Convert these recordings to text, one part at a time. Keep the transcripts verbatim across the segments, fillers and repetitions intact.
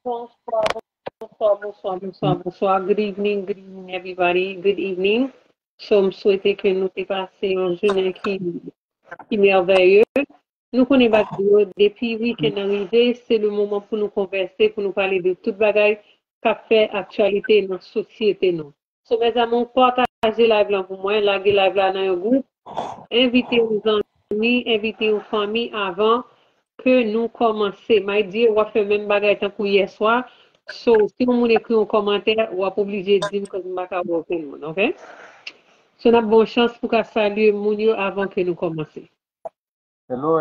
Bonsoir, bonsoir, bonsoir, bonsoir, bonsoir. Good evening, good evening, everybody. Good evening. So, m swete ke nou te pase yon jounen ki, ki mèvèye. Nou konnen bagay yo, depi wikenn nan rive, se le moman pou nou konvèse, pou nou pale de tout bagay k ap fè aktyalite nan sosyete nou. So, mezanmi, pataje live lan pou mwen, lage live la nan yon gwoup, envite yon zanmi, envite yon fanmi avan ke nou kòmanse. My dear, w ap fè menm bagay tankou yè swa. So, si yon moun ekri yon kòmantè, w ap oblije di m, cause m pa ka wè okenn moun, ok? So, n ap ba w chans pou ka salye moun yo avan ke nou kòmanse. Hello,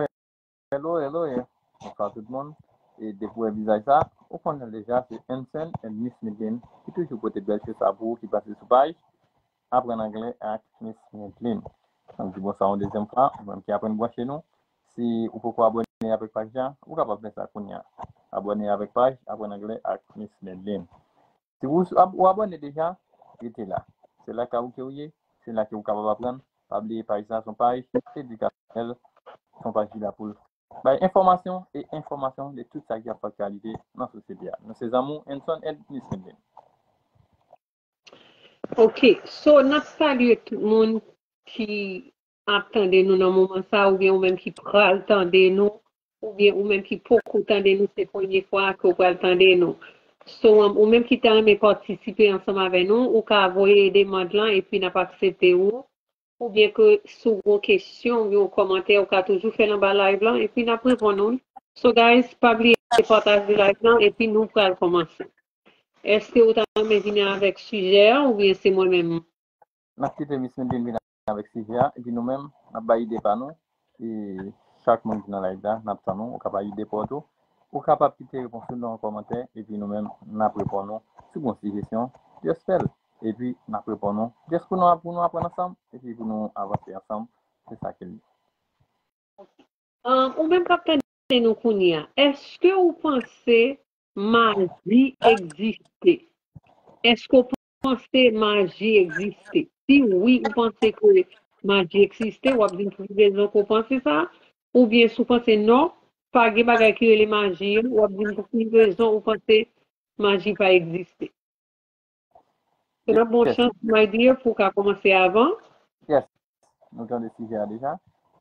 hello, hello, yeah. Bonswa tout moun. E depi w wè vizaj sa, ou konnen deja se Anson and Miss Midlin ki toujou pote bèl cho sa pou ou ki pase sou paj Aprann Anglè ak Miss Midlin. N ap di bonswa yon dezyèm fwa, ou menm ki aprann branche nou. Si ou poko abòne avèk paj la, ou kapab fè sa kounye a. Abòne avèk paj Aprann Anglè ak Miss Midlin. Si ou, ou abòne deja, rete la. Se la ke ou ye, se la ke ou kapab aprann. Pa bliye paj sa se yon paj edikasyonèl, se yon paj ki la pou l bay enfòmasyon e enfòmasyon de tout sa ki ap fè aktyalite nan sosyete a. Nou se zanmi w, Anson and Miss Midlin. Ok, so n ap salye tout moun ki ap tande nou nan moman sa, oubyen ou menm ki pral tande nou, oubyen ou menm ki poko tande nou, se premye fwa ke w pral tande nou. So, um, ou menm ki ta renmen patisipe ansanm avè nou, ou ka voye demann lan epi n ap aksepte ou. Oubyen ke si w gen yon kesyon, oubyen yon kòmantè, ou ka toujou fè l anba live lan, epi n ap reponn ou. So, guys, pa bliye pataje live lan, epi nou pral kòmanse. Èske ou ta renmen vini avèk sijè a, oubyen se mwen menm? N ap kite Miss Midlin vin avèk sijè a, epi nou menm, n ap bay ide pa nou. E chak moun ki nan live la, n ap tann ou, ou ka bay ide pa w tou. Ou kapab kite repons ou nan yon kòmantè, epi nou menm, n ap reponn ou. Si w gen yon sijesyon, just fè l. Epi, n ap reponn ou. Just pou nou, pou nou aprann ansanm, epi pou nou avanse ansanm. Se sa ke l ye. Um, ou menm k ap tande nou kounye a, èske ou panse maji egziste? Èske w panse maji egziste? Si wi, ou panse ke maji egziste, w ap di m pou ki rezon ke w panse sa? Oubyen si w panse non, pa gen bagay ki rele maji, w ap di m pou ki rezon ou panse maji pa egziste? So n ap ba w chans, my dear, pou w ka kòmanse avan. Yes. Nou tande sijè a deja.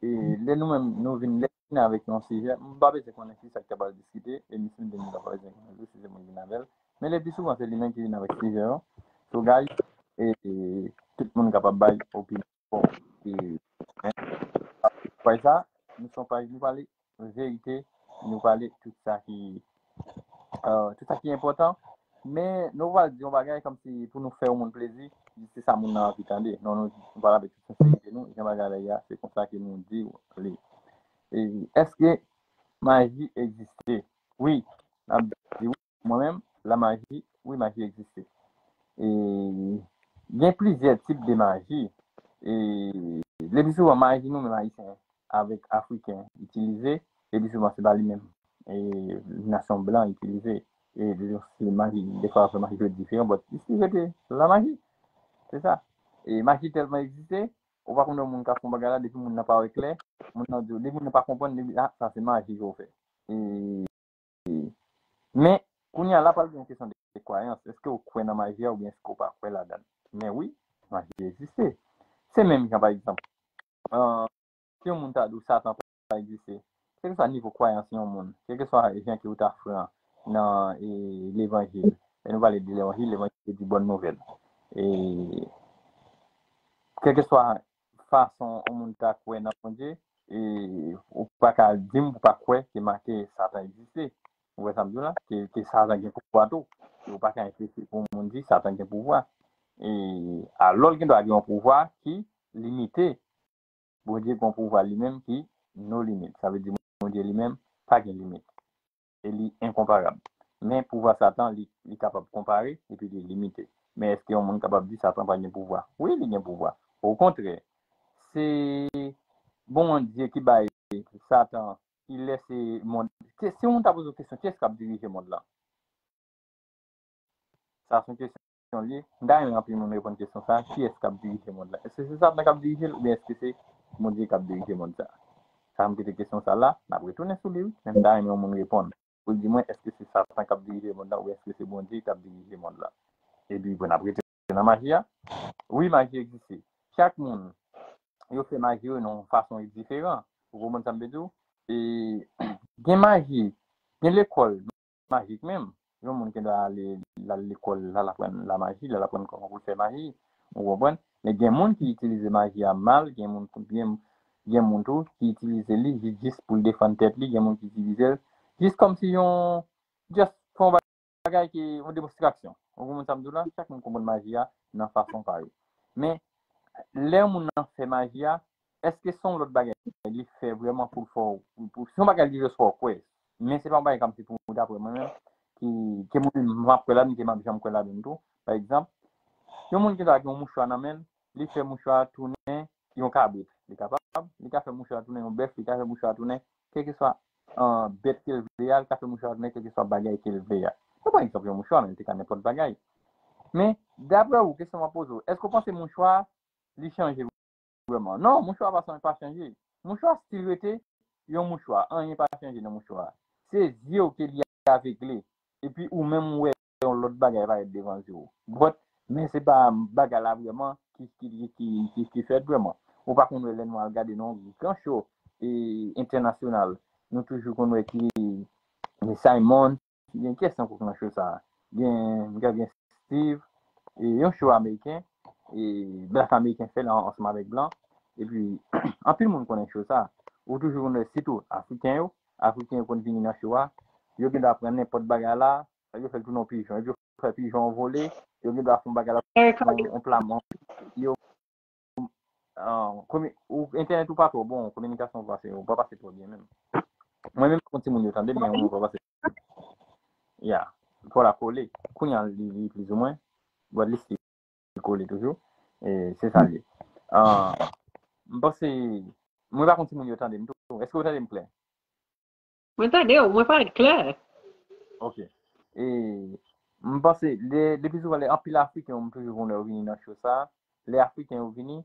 E lè nou menm, nou vin, lè vin avèk yon sijè, m pa bezwen konnen ki sa k ta pral diskite, e Miss Midlin m pa bezwen konnen tou si se moun ki vin avè l. Men le pli souvan, se li menm ki vin avèk sijè yo. So, guys, e, e tout moun kapab bay opinyon. Bon, e, men, paj sa, nou se yon paj, nou pale verite, nou pale tout sa ki, euh, tout sa ki enpòtan. Men, nou pa di yon bagay kòmsi pou nou fè yon moun plezi, se sa moun nan anvi tande. Non, nou, nou pale avèk tout senserite nou, jan bagay la ye a, se konsa ke nou di li. E, èske maji egziste? Wi, n ap di wi. Mwen menm, la maji, wi, maji egziste. E gen plizyè tip de maji. E le pli souvan, maji nou menm Ayisyen avèk Afriken itilize, le pli souvan se pa li menm e nasyon blan itilize. E se maji, defwa yo fè maji yo diferan, but li still rete la maji. Se sa. E maji tèlman egziste, ou pa konn yon moun ka fè yon bagay la, depi moun nan pa wè klè, moun nan di w, depi moun nan pa konprann, li di, ah, sa se maji ke w fè. E Men, kounye a la pral gen yon kesyon de kwayans. Èske ou kwè nan maji a oubyen èske ou pa kwè ladan l? Men wi, maji egziste. Se menm jan, pa egzanp, euh, si yon moun ta di w Satan pa egziste, kèlkeswa nivo kwayans yon moun, kèlkeswa jan ke ou ta fran nan, e, levanjil, lè nou pale de levanjil, levanjil se di bòn nouvèl. E kèlkeswa fason yon moun ta kwè nan Bondye, e ou pa ka di m pou pa kwè ke, ma-, ke Satan egziste. Ou wè sa m di w la? Ke, ke Satan gen pouvwa tou. E ou pa ka enplike pou yon moun di Satan gen pouvwa. E alò l gen dwa gen yon pouvwa ki limite. Bondye gen yon pouvwa li menm ki no limit. Sa vle di Bondye li menm pa gen limit. E li enkonparab. Men pouvwa Satan, li, li kapab konpare epi li limite. Men èske yon moun kapab di Satan pa gen pouvwa? Wi, li gen pouvwa. Okontrè, se Bondye ki bay Satan, ki lèse mond. Ke, si yon moun ta poze w kesyon, kiyès k ap dirije mond lan? Sa se yon kesyon li ye. M ta renmen anpil moun reponn kesyon sa a, kiyès k ap dirije mond lan? Èske se Satan k ap dirije l oubyen èske se Bondye k ap dirije mond sa a? Sa m kite kesyon sa a la, n ap retounen sou li, wi, men m ta renmen yon moun reponn. pou l di mwen èske se Satan k ap dirije mond lan oubyen èske se Bondye k ap dirije mond lan. Epi pou n ap rete nan maji a, wi, maji egziste. Chak moun, yo fè maji yo nan yon fason diferan. Ou konprann sa m vle di w? E, gen maji, gen lekòl majik menm. Yon moun ki dwe ale, l al lekòl, l al aprann lamaji, l al aprann kòman pou l fè maji. Ou konprann? Men gen moun ki itilize maji a mal, gen moun, gen, gen moun tou ki itilize li jis, jis pou l defann tèt li, gen moun ki itilize l jis kòmsi yon, just fè yon bagay ki yon demonstraksyon. Ou konprann sa m di w la? Chak moun konprann maji a nan fason pa yo. Men, lè yon moun nan fè maji a, èske se yon lòt bagay li fè vrèman pou l fè w, pou, pou, se yon bagay li jis fè w kwè? Men se pa yon bagay kòmsi pou, daprè mwen menm, ki, ke mwen menm m ap kwè ladan, ke m ap janm kwè ladan tou. Pa egzanp, yon moun ki ta gen yon mouchwa nan men l, li fè mouchwa a tounen yon kabrit. Li kapab, li ka fè mouchwa a tounen yon bèf, li ka fè mouchwa a tounen kèlkeswa, ah, bèt ke l vle a, li ka fè mouchwa a tounen kèlkeswa bagay ke l vle a. Se pa egzanp yon mouchwa, men li te ka nenpòt bagay. Men, daprè ou, kesyon m ap poze w, èske w panse mouchwa a, li chanje vrèman? Non, mouchwa a pa, pa chanje. Mouchwa a still rete yon mouchwa, anyen pa chanje nan mouchwa a. Se zye w ke li avegle, epi ou menm ou wè yon lòt bagay parèt devan zye w. But, men se pa bagay la vrèman ki, ki, ki, ki, ki, ki fèt vrèman. Ou pa konn wè lè nou al gade nan yon gran show, e, entènasyonal. Nou toujou konn wè ki gen Simon, gen kiyès ankò ki nan show sa a? Gen, gen, gen Steve, e, yon show ameriken, e, black ameriken fè l an, ansanm avèk blan. Epi, anpil moun konnen show sa a. Ou toujou konn wè, sitou afriken yo, afriken yo konn vini nan show a, yo gen dwa pran nenpòt bagay la, yo fè l tounen yon pijon. Epi yo fè pijon an vole, yo gen dwa fè yon bagay la, yon, yon pla man, yo, ah, komi-, ou, entènèt ou pa twò bon, kominikasyon ou pase, ou pa pase twò byen menm. Mwen menm, m konn timoun yo tande, men mwen pa pase. Ya, fò la kole. Kounye a, li, li plizoumwen, but li still kole toujou. E se sa l ye. Ah, m panse, mwen pa konn timoun yo tande m tou. Èske w tande m klè? Mwen tande w, mwen parèt klè. Ok. E m panse, le, le pi souvan, lè anpil Afriken, m toujou konnen yo vini nan show sa a. Lè Afriken yo vini,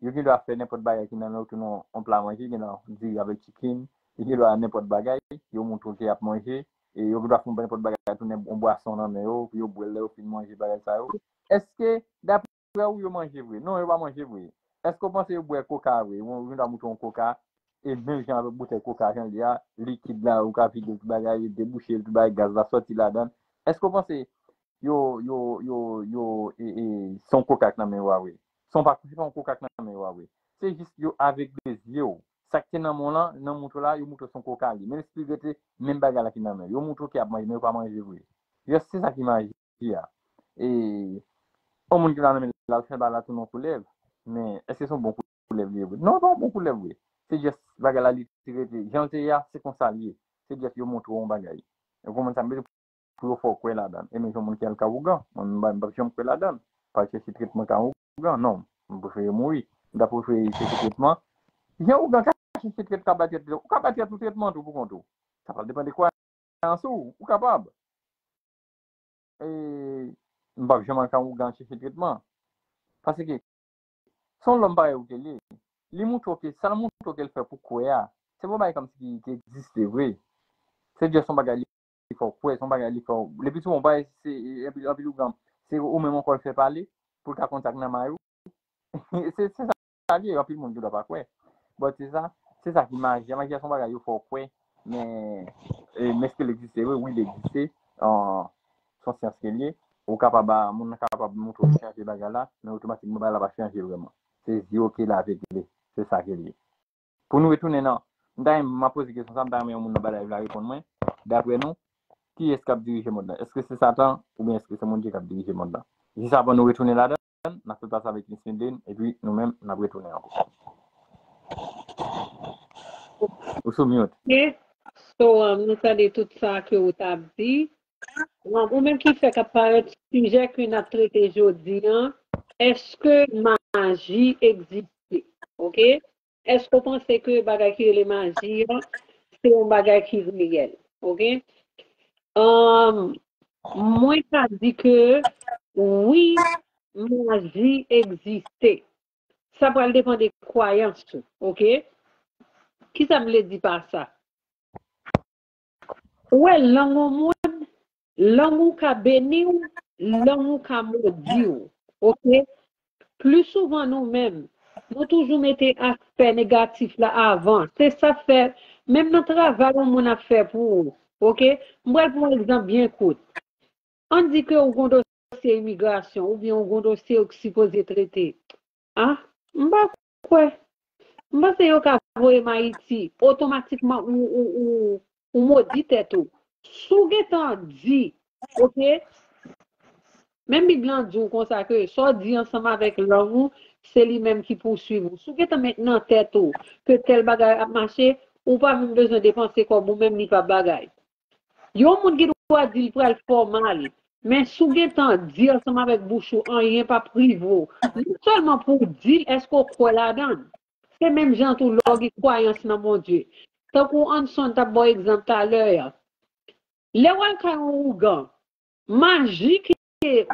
yo gen dwa fè nenpòt bagay ki nan men yo, tounen yon pla manje, gen nan diri avèk chicken, yo gen dwa nenpòt bagay, yo montre w ke y ap manje, e yo gen dwa fè nenpòt bagay, tounen yon bwason nan men yo, pou yo bwè l lè yo fin manje bagay sa yo. Èske, daprè ou, yo manje vre? Non, yo pa manje vre. Èske w panse yo bwè koka vre? Yo gen dwa montre yon koka, e menm jan avèk boutèy koka jan l ye a, likid la, ou ka vide l, tout bagay, debouche l, tout bagay, gaz la sòti ladan l. Èske w panse yo, yo, yo, yo, e, e, se yon koka k nan men yo a vre? Se yon pa, se pa yon koka k nan men yo a vre. Se jis yo avegle zye w. Sa k te nan men w lan, nan mouto la, yo mouto se yon koka li. Menm si l rete menm bagay la ki nan men yo. Yo mouto ke y ap manje, men yo pa manje vre. Yo, se sa ki maji a. E, yon moun ki nan men l, l al fè bagay la tounen yon koulèv. Men, èske se yon bon koulèv li ye vre? Non, pa yon bon koulèv vre. Se jis bagay la li te rete. Jan l te ye a, se konsa l ye. Se jis yo moutre w yon bagay. Ou konprann sa m vle di? Pou yo fè w kwè ladan l. E menm jan moun ki al ka ougan, mwen, m pa, m p ap janm kwè ladan l. Pa chèche tretman ka ougan, non. M prefere mouri. M ta prefere chèche tretman. Jan ougan ka chèche tretman, ka bay tèt li, ou ka bay tèt ou tretman tou pou kont ou. Sa pral depann de kwayans ou, ou kapab. E m p ap janm al ka ougan chèche tretman. Paske se yon lòm parèy ou ke l ye. Li montre w ke, sa l montre w ke l fè pou kwè a, se pa yon bagay kòmsi ki, ki egziste vre. Se jis yon bagay li fè w kwè, se yon bagay li fè w, le pi souvan, yon bagay, se, anpil, anpil ougan, se ou menm ankò l fè pale, pou l ka konn sa k nan may ou. Se, se sa l ye, anpil moun gen dwa pa kwè. But se sa, se sa ki maji a. Maji a se yon bagay yo fè w kwè, men, e, men èske l egziste vre? Wi, l egziste. Ah, se yon syans ke l ye. Ou kapab, ah, moun nan kapab montre w chanje bagay la, men otomatikman bagay la pa chanje vrèman. Se zye w ke l avegle. Se sa ke l ye. Pou nou retounen nan, m ta renmen, m ap poze kesyon sa, m ta renmen yon moun nan ba live la reponn mwen. Daprè nou, kiyès k ap dirije mond lan? Èske se Satan oubyen èske se Bondye k ap dirije mond lan? Jis avan nou retounen ladan, n ap fè pase avèk Miss Midlin, epi nou menm, n ap retounen ankò. Ou sou mute. Ok. So, um, nou tande tout sa ke ou t ap di. Um, ou menm ki fèk ap parèt sijè ke n ap trete jodi an, èske maji egziste? Ok? Èske w panse ke bagay ki rele maji an, se yon bagay ki reyèl? Ok? Um, mwen ka di ke wi, maji egziste. Sa pral depann de kwayans ou, ok? Kisa m vle di pa sa? Ou wè lang yon moun, lang ou ka beni w, lang ou ka modi w. Oke? Pli souvan nou menm, nou toujou mete aspè negatif la avan. Se sa k fè, menm nan travay yon moun ap fè pou ou. Oke? M pral pran yon egzanp byen kout. Ann di ke ou gen yon dosye imigrasyon oubyen ou gen yon dosye ou k sipoze trete. Ah, m pa kwè. M panse yo ka voye m Ayiti. Otomatikman, ou, ou, ou, ou modi tèt ou. Si w gentan di, oke, menm Bib lan di w konsa ke sa w di ansanm avèk lang ou, se li menm ki pouswiv ou. Si w gentan met nan tèt ou ke tèl bagay ap mache, ou pa menm bezwen depanse kòb ou menm, li p ap bagay. Yon moun gen dwa di l pral fè w mal, men si w gentan di ansanm avèk bouch ou anyen p ap rive w, non sèlman pou w di l, èske w kwè ladan l? Se menm jan tou lè w gen kwayans nan Bondye. Tankou Anson t ap ba w egzanp talè a. Lè w al kay yon ougan, maji ke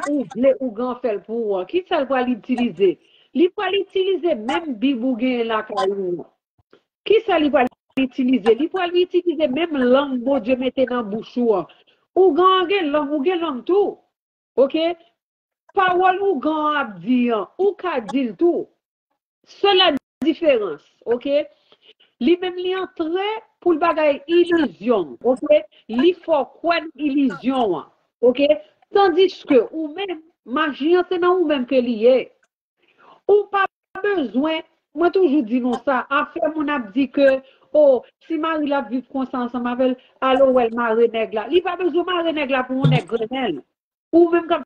ou vle ougan fè l pou ou an, kisa l pral itilize? Li pral itilize menm Bib ou genyen lakay ou an. Kisa li pral itilize? Li pral itilize menm lang Bondye mete nan bouch ou an. Ougan an gen lang, ou gen lang tou. Oke? Pawòl ougan an ap di an, ou ka di l tou. Sèl diferans, oke? Li menm li antre pou l bagay ilizyon, oke? Li fè w kwè nan ilizyon an, oke? Tandiske ou menm, maji an se nan ou menm ke li ye. Ou pa bezwen, mwen toujou di nou sa, afè moun ap di ke, o, si mari l ap viv konsa ansanm avè l, al ou wè l mare nèg la. Li pa bezwen mare nèg la pou yon nèg grennen l. Ou menm k ap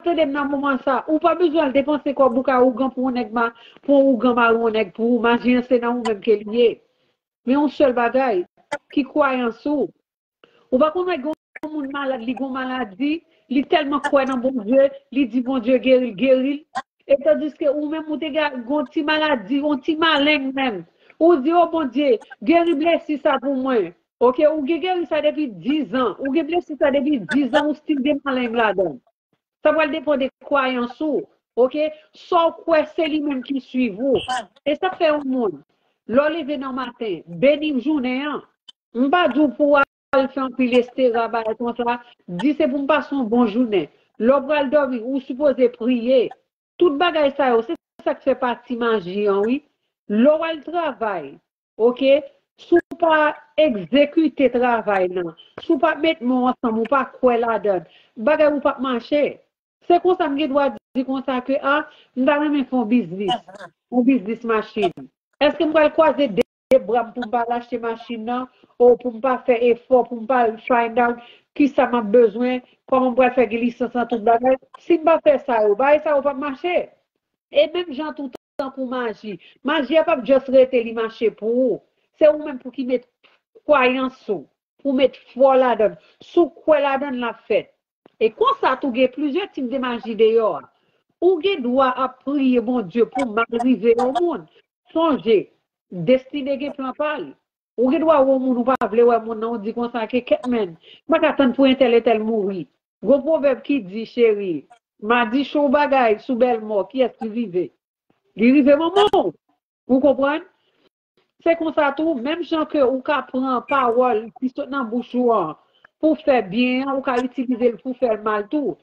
tande m nan moman sa, ou pa bezwen al depanse kòb ou ka ougan pou yon nèg ma, pou yon ougan mare yon nèg pou ou, maji an se nan ou menm ke li ye. Men yon sèl bagay, ki kwayans ou? Ou pa konn wè gen yon moun malad, li gen yon maladi, li tèlman kwè nan Bondye, li di Bondye geri l, geri l. E tandiske ou menm ou te gen yon ti maladi, yon ti maleng menm. Ou di, o Bondye, geri blesi sa pou mwen. Oke, ou gen geri sa depi diz an, ou gen blesi sa depi diz an, ou still gen maleng ladan l. Sa pral depann de kwayans ou, oke? Sa w kwè se li menm ki swiv ou. E sa k fè yon moun, lè w leve nan maten, beni jounen an. M pa di w pou w al fè anpil estera, bagay konsa, di se pou m pase yon bon jounen. Lè w pral dòmi, ou sipoze priye. Tout bagay sa yo, se sa k fè pati maji an, wi. Lè w al travay, oke? Si w pa egzekite travay lan, si w pa met men w ansanm, ou pa kwè ladan l, bagay ou p ap mache. Se konsa m gen dwa di konsa ke, a, m ta renmen fè yon biznis, yon biznis machin. Èske m pral kwaze de, de bra m pou m pa al achte machin nan, ou pou m pa fè efò, pou m pa al find out kisa m ap bezwen, kòman m pral fè gen lisans nan tout bagay? Si m pa fè sa yo, bagay sa yo p ap mache. E menm jan tou tankou maji. Maji a p ap just rete li mache pou ou. Se ou menm pou ki met kwayans ou, pou met fwa w ladan l. Si w kwè ladan l, l ap fèt. E konsa tou gen plizyè tip de maji deyò a. Ou gen dwa ap priye Bondye pou mal rive yon moun. Sonje, destine gen plan pa l. Ou gen dwa wè yon moun ou pa vle wè moun nan, ou di konsa ke kèt men, m pa ka tann pou entèl entèl mouri. Gon pwovèb ki di, cheri, madichon bagay sou bèlmò, kiyès ki rive? Li rive manman w. Ou konprann? Se konsa tou, menm jan ke ou ka pran pawòl ki sot nan bouch ou an pou fè byen an, ou ka itilize l pou fè l mal tou.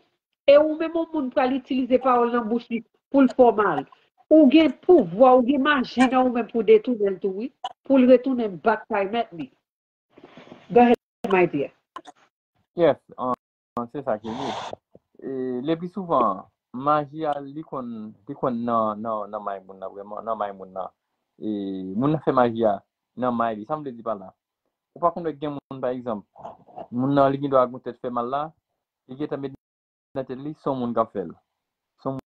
E ou menm yon moun pral itilize pawòl nan bouch li pou l fè w mal. Ou gen pouvwa, ou gen maji nan ou menm pou detounen l tou, wi. Pou l retounen back kay mèt li. Go ahead, my dear. Yes, um, se sa ke li. E, le pli souvan, maji a, li konn, li konn nan, nan, nan may moun nan, vrèman, nan may moun nan. E, moun nan fè maji a nan may li. Sa m vle di pa la? Ou pa konn wè gen moun, pa egzanp, moun nan, li gen dwa gon tèt fè mal la, li gentan met nan tèt li, se yon moun k ap fè l. Se yon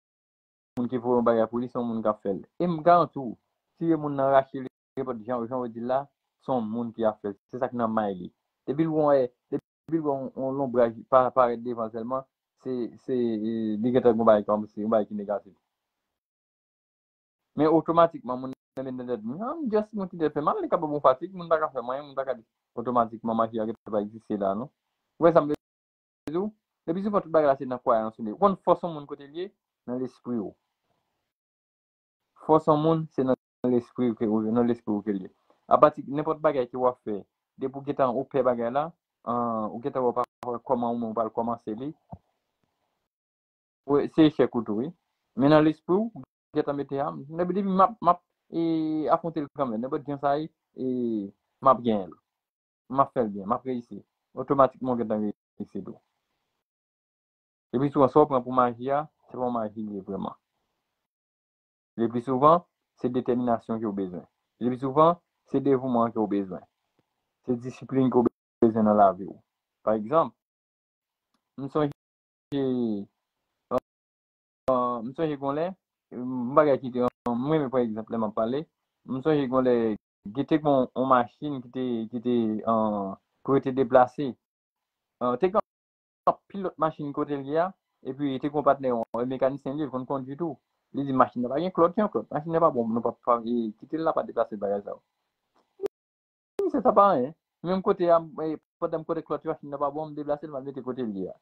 moun ki voye yon bagay pou li, se yon moun k ap fè l. E m garanti w, si yon moun nan rache li, nenpòt jan, jan w di l la, se yon moun ki ap fè l. Se sa k nan may li. Depi l wè, depi l wè yon, yon lonbraj pa, parèt devan l sèlman, se, se, e, li gentan gon bagay kòm se yon bagay ki negatif. Men otomatikman, moun nan met nan tèt moun, ah, m just yon ti tèt fè mal, li ka ban m yon fatig, moun pa ka fè m anyen, moun pa ka di, otomatikman, maji a gentan pa egziste la, non. Ou wè sa m vle di w? Le pli souvan, tout bagay la, se nan kwayans ou li ye. Ou konn fòs yon moun kote l ye? Nan lespri w. Fòs yon moun, se nan lespri w ke, nan lespri w ke l ye. Apati nenpòt bagay ke w ap fè, depi w gentan ou pè bagay la, an, ou gentan wè pa kòman ou menm ou pral kòmanse li. Ou, se echèk ou tou, wi. Men nan lespri w, ou gentan mete a, depi, depi m ap, m ap, e, afwonte l kanmenm. Nenpòt jan sa ye, e, m ap genyen l. M ap fè l byen, m ap reyisi. Otomatikman, ou gentan reyisi tou. Epi souvan, sa w pran pou maji a, se pa yon maji li ye vrèman. Le pli souvan, se detèminasyon ke w bezwen. Le pli souvan, se devouman ke w bezwen. Se disiplin ke w bezwen nan lavi w. Pa egzanp, m sonje, euh, m sonje gon lè, m bagay ki te, mwen menm, pa egzanp, lè m ap pale, m sonje gon lè, gen te gon yon machin ki te, ki te, euh, pou yo te deplase. Euh, te gen anpil lòt machin kote l ye a, epi te gon patnè, yon mekanisyen li, l konn kondui tou. Li di, "Machin nan pa gen klòt, yon klòt. Machin nan pa bon, nou pa, pa, e, kite l la, pa deplase bagay sa yo." Misye, sa pa anyen. Menm kote a, e, pandan m kote klòt yo, machin nan pa bon, m deplase l, m al mete kote l ye a.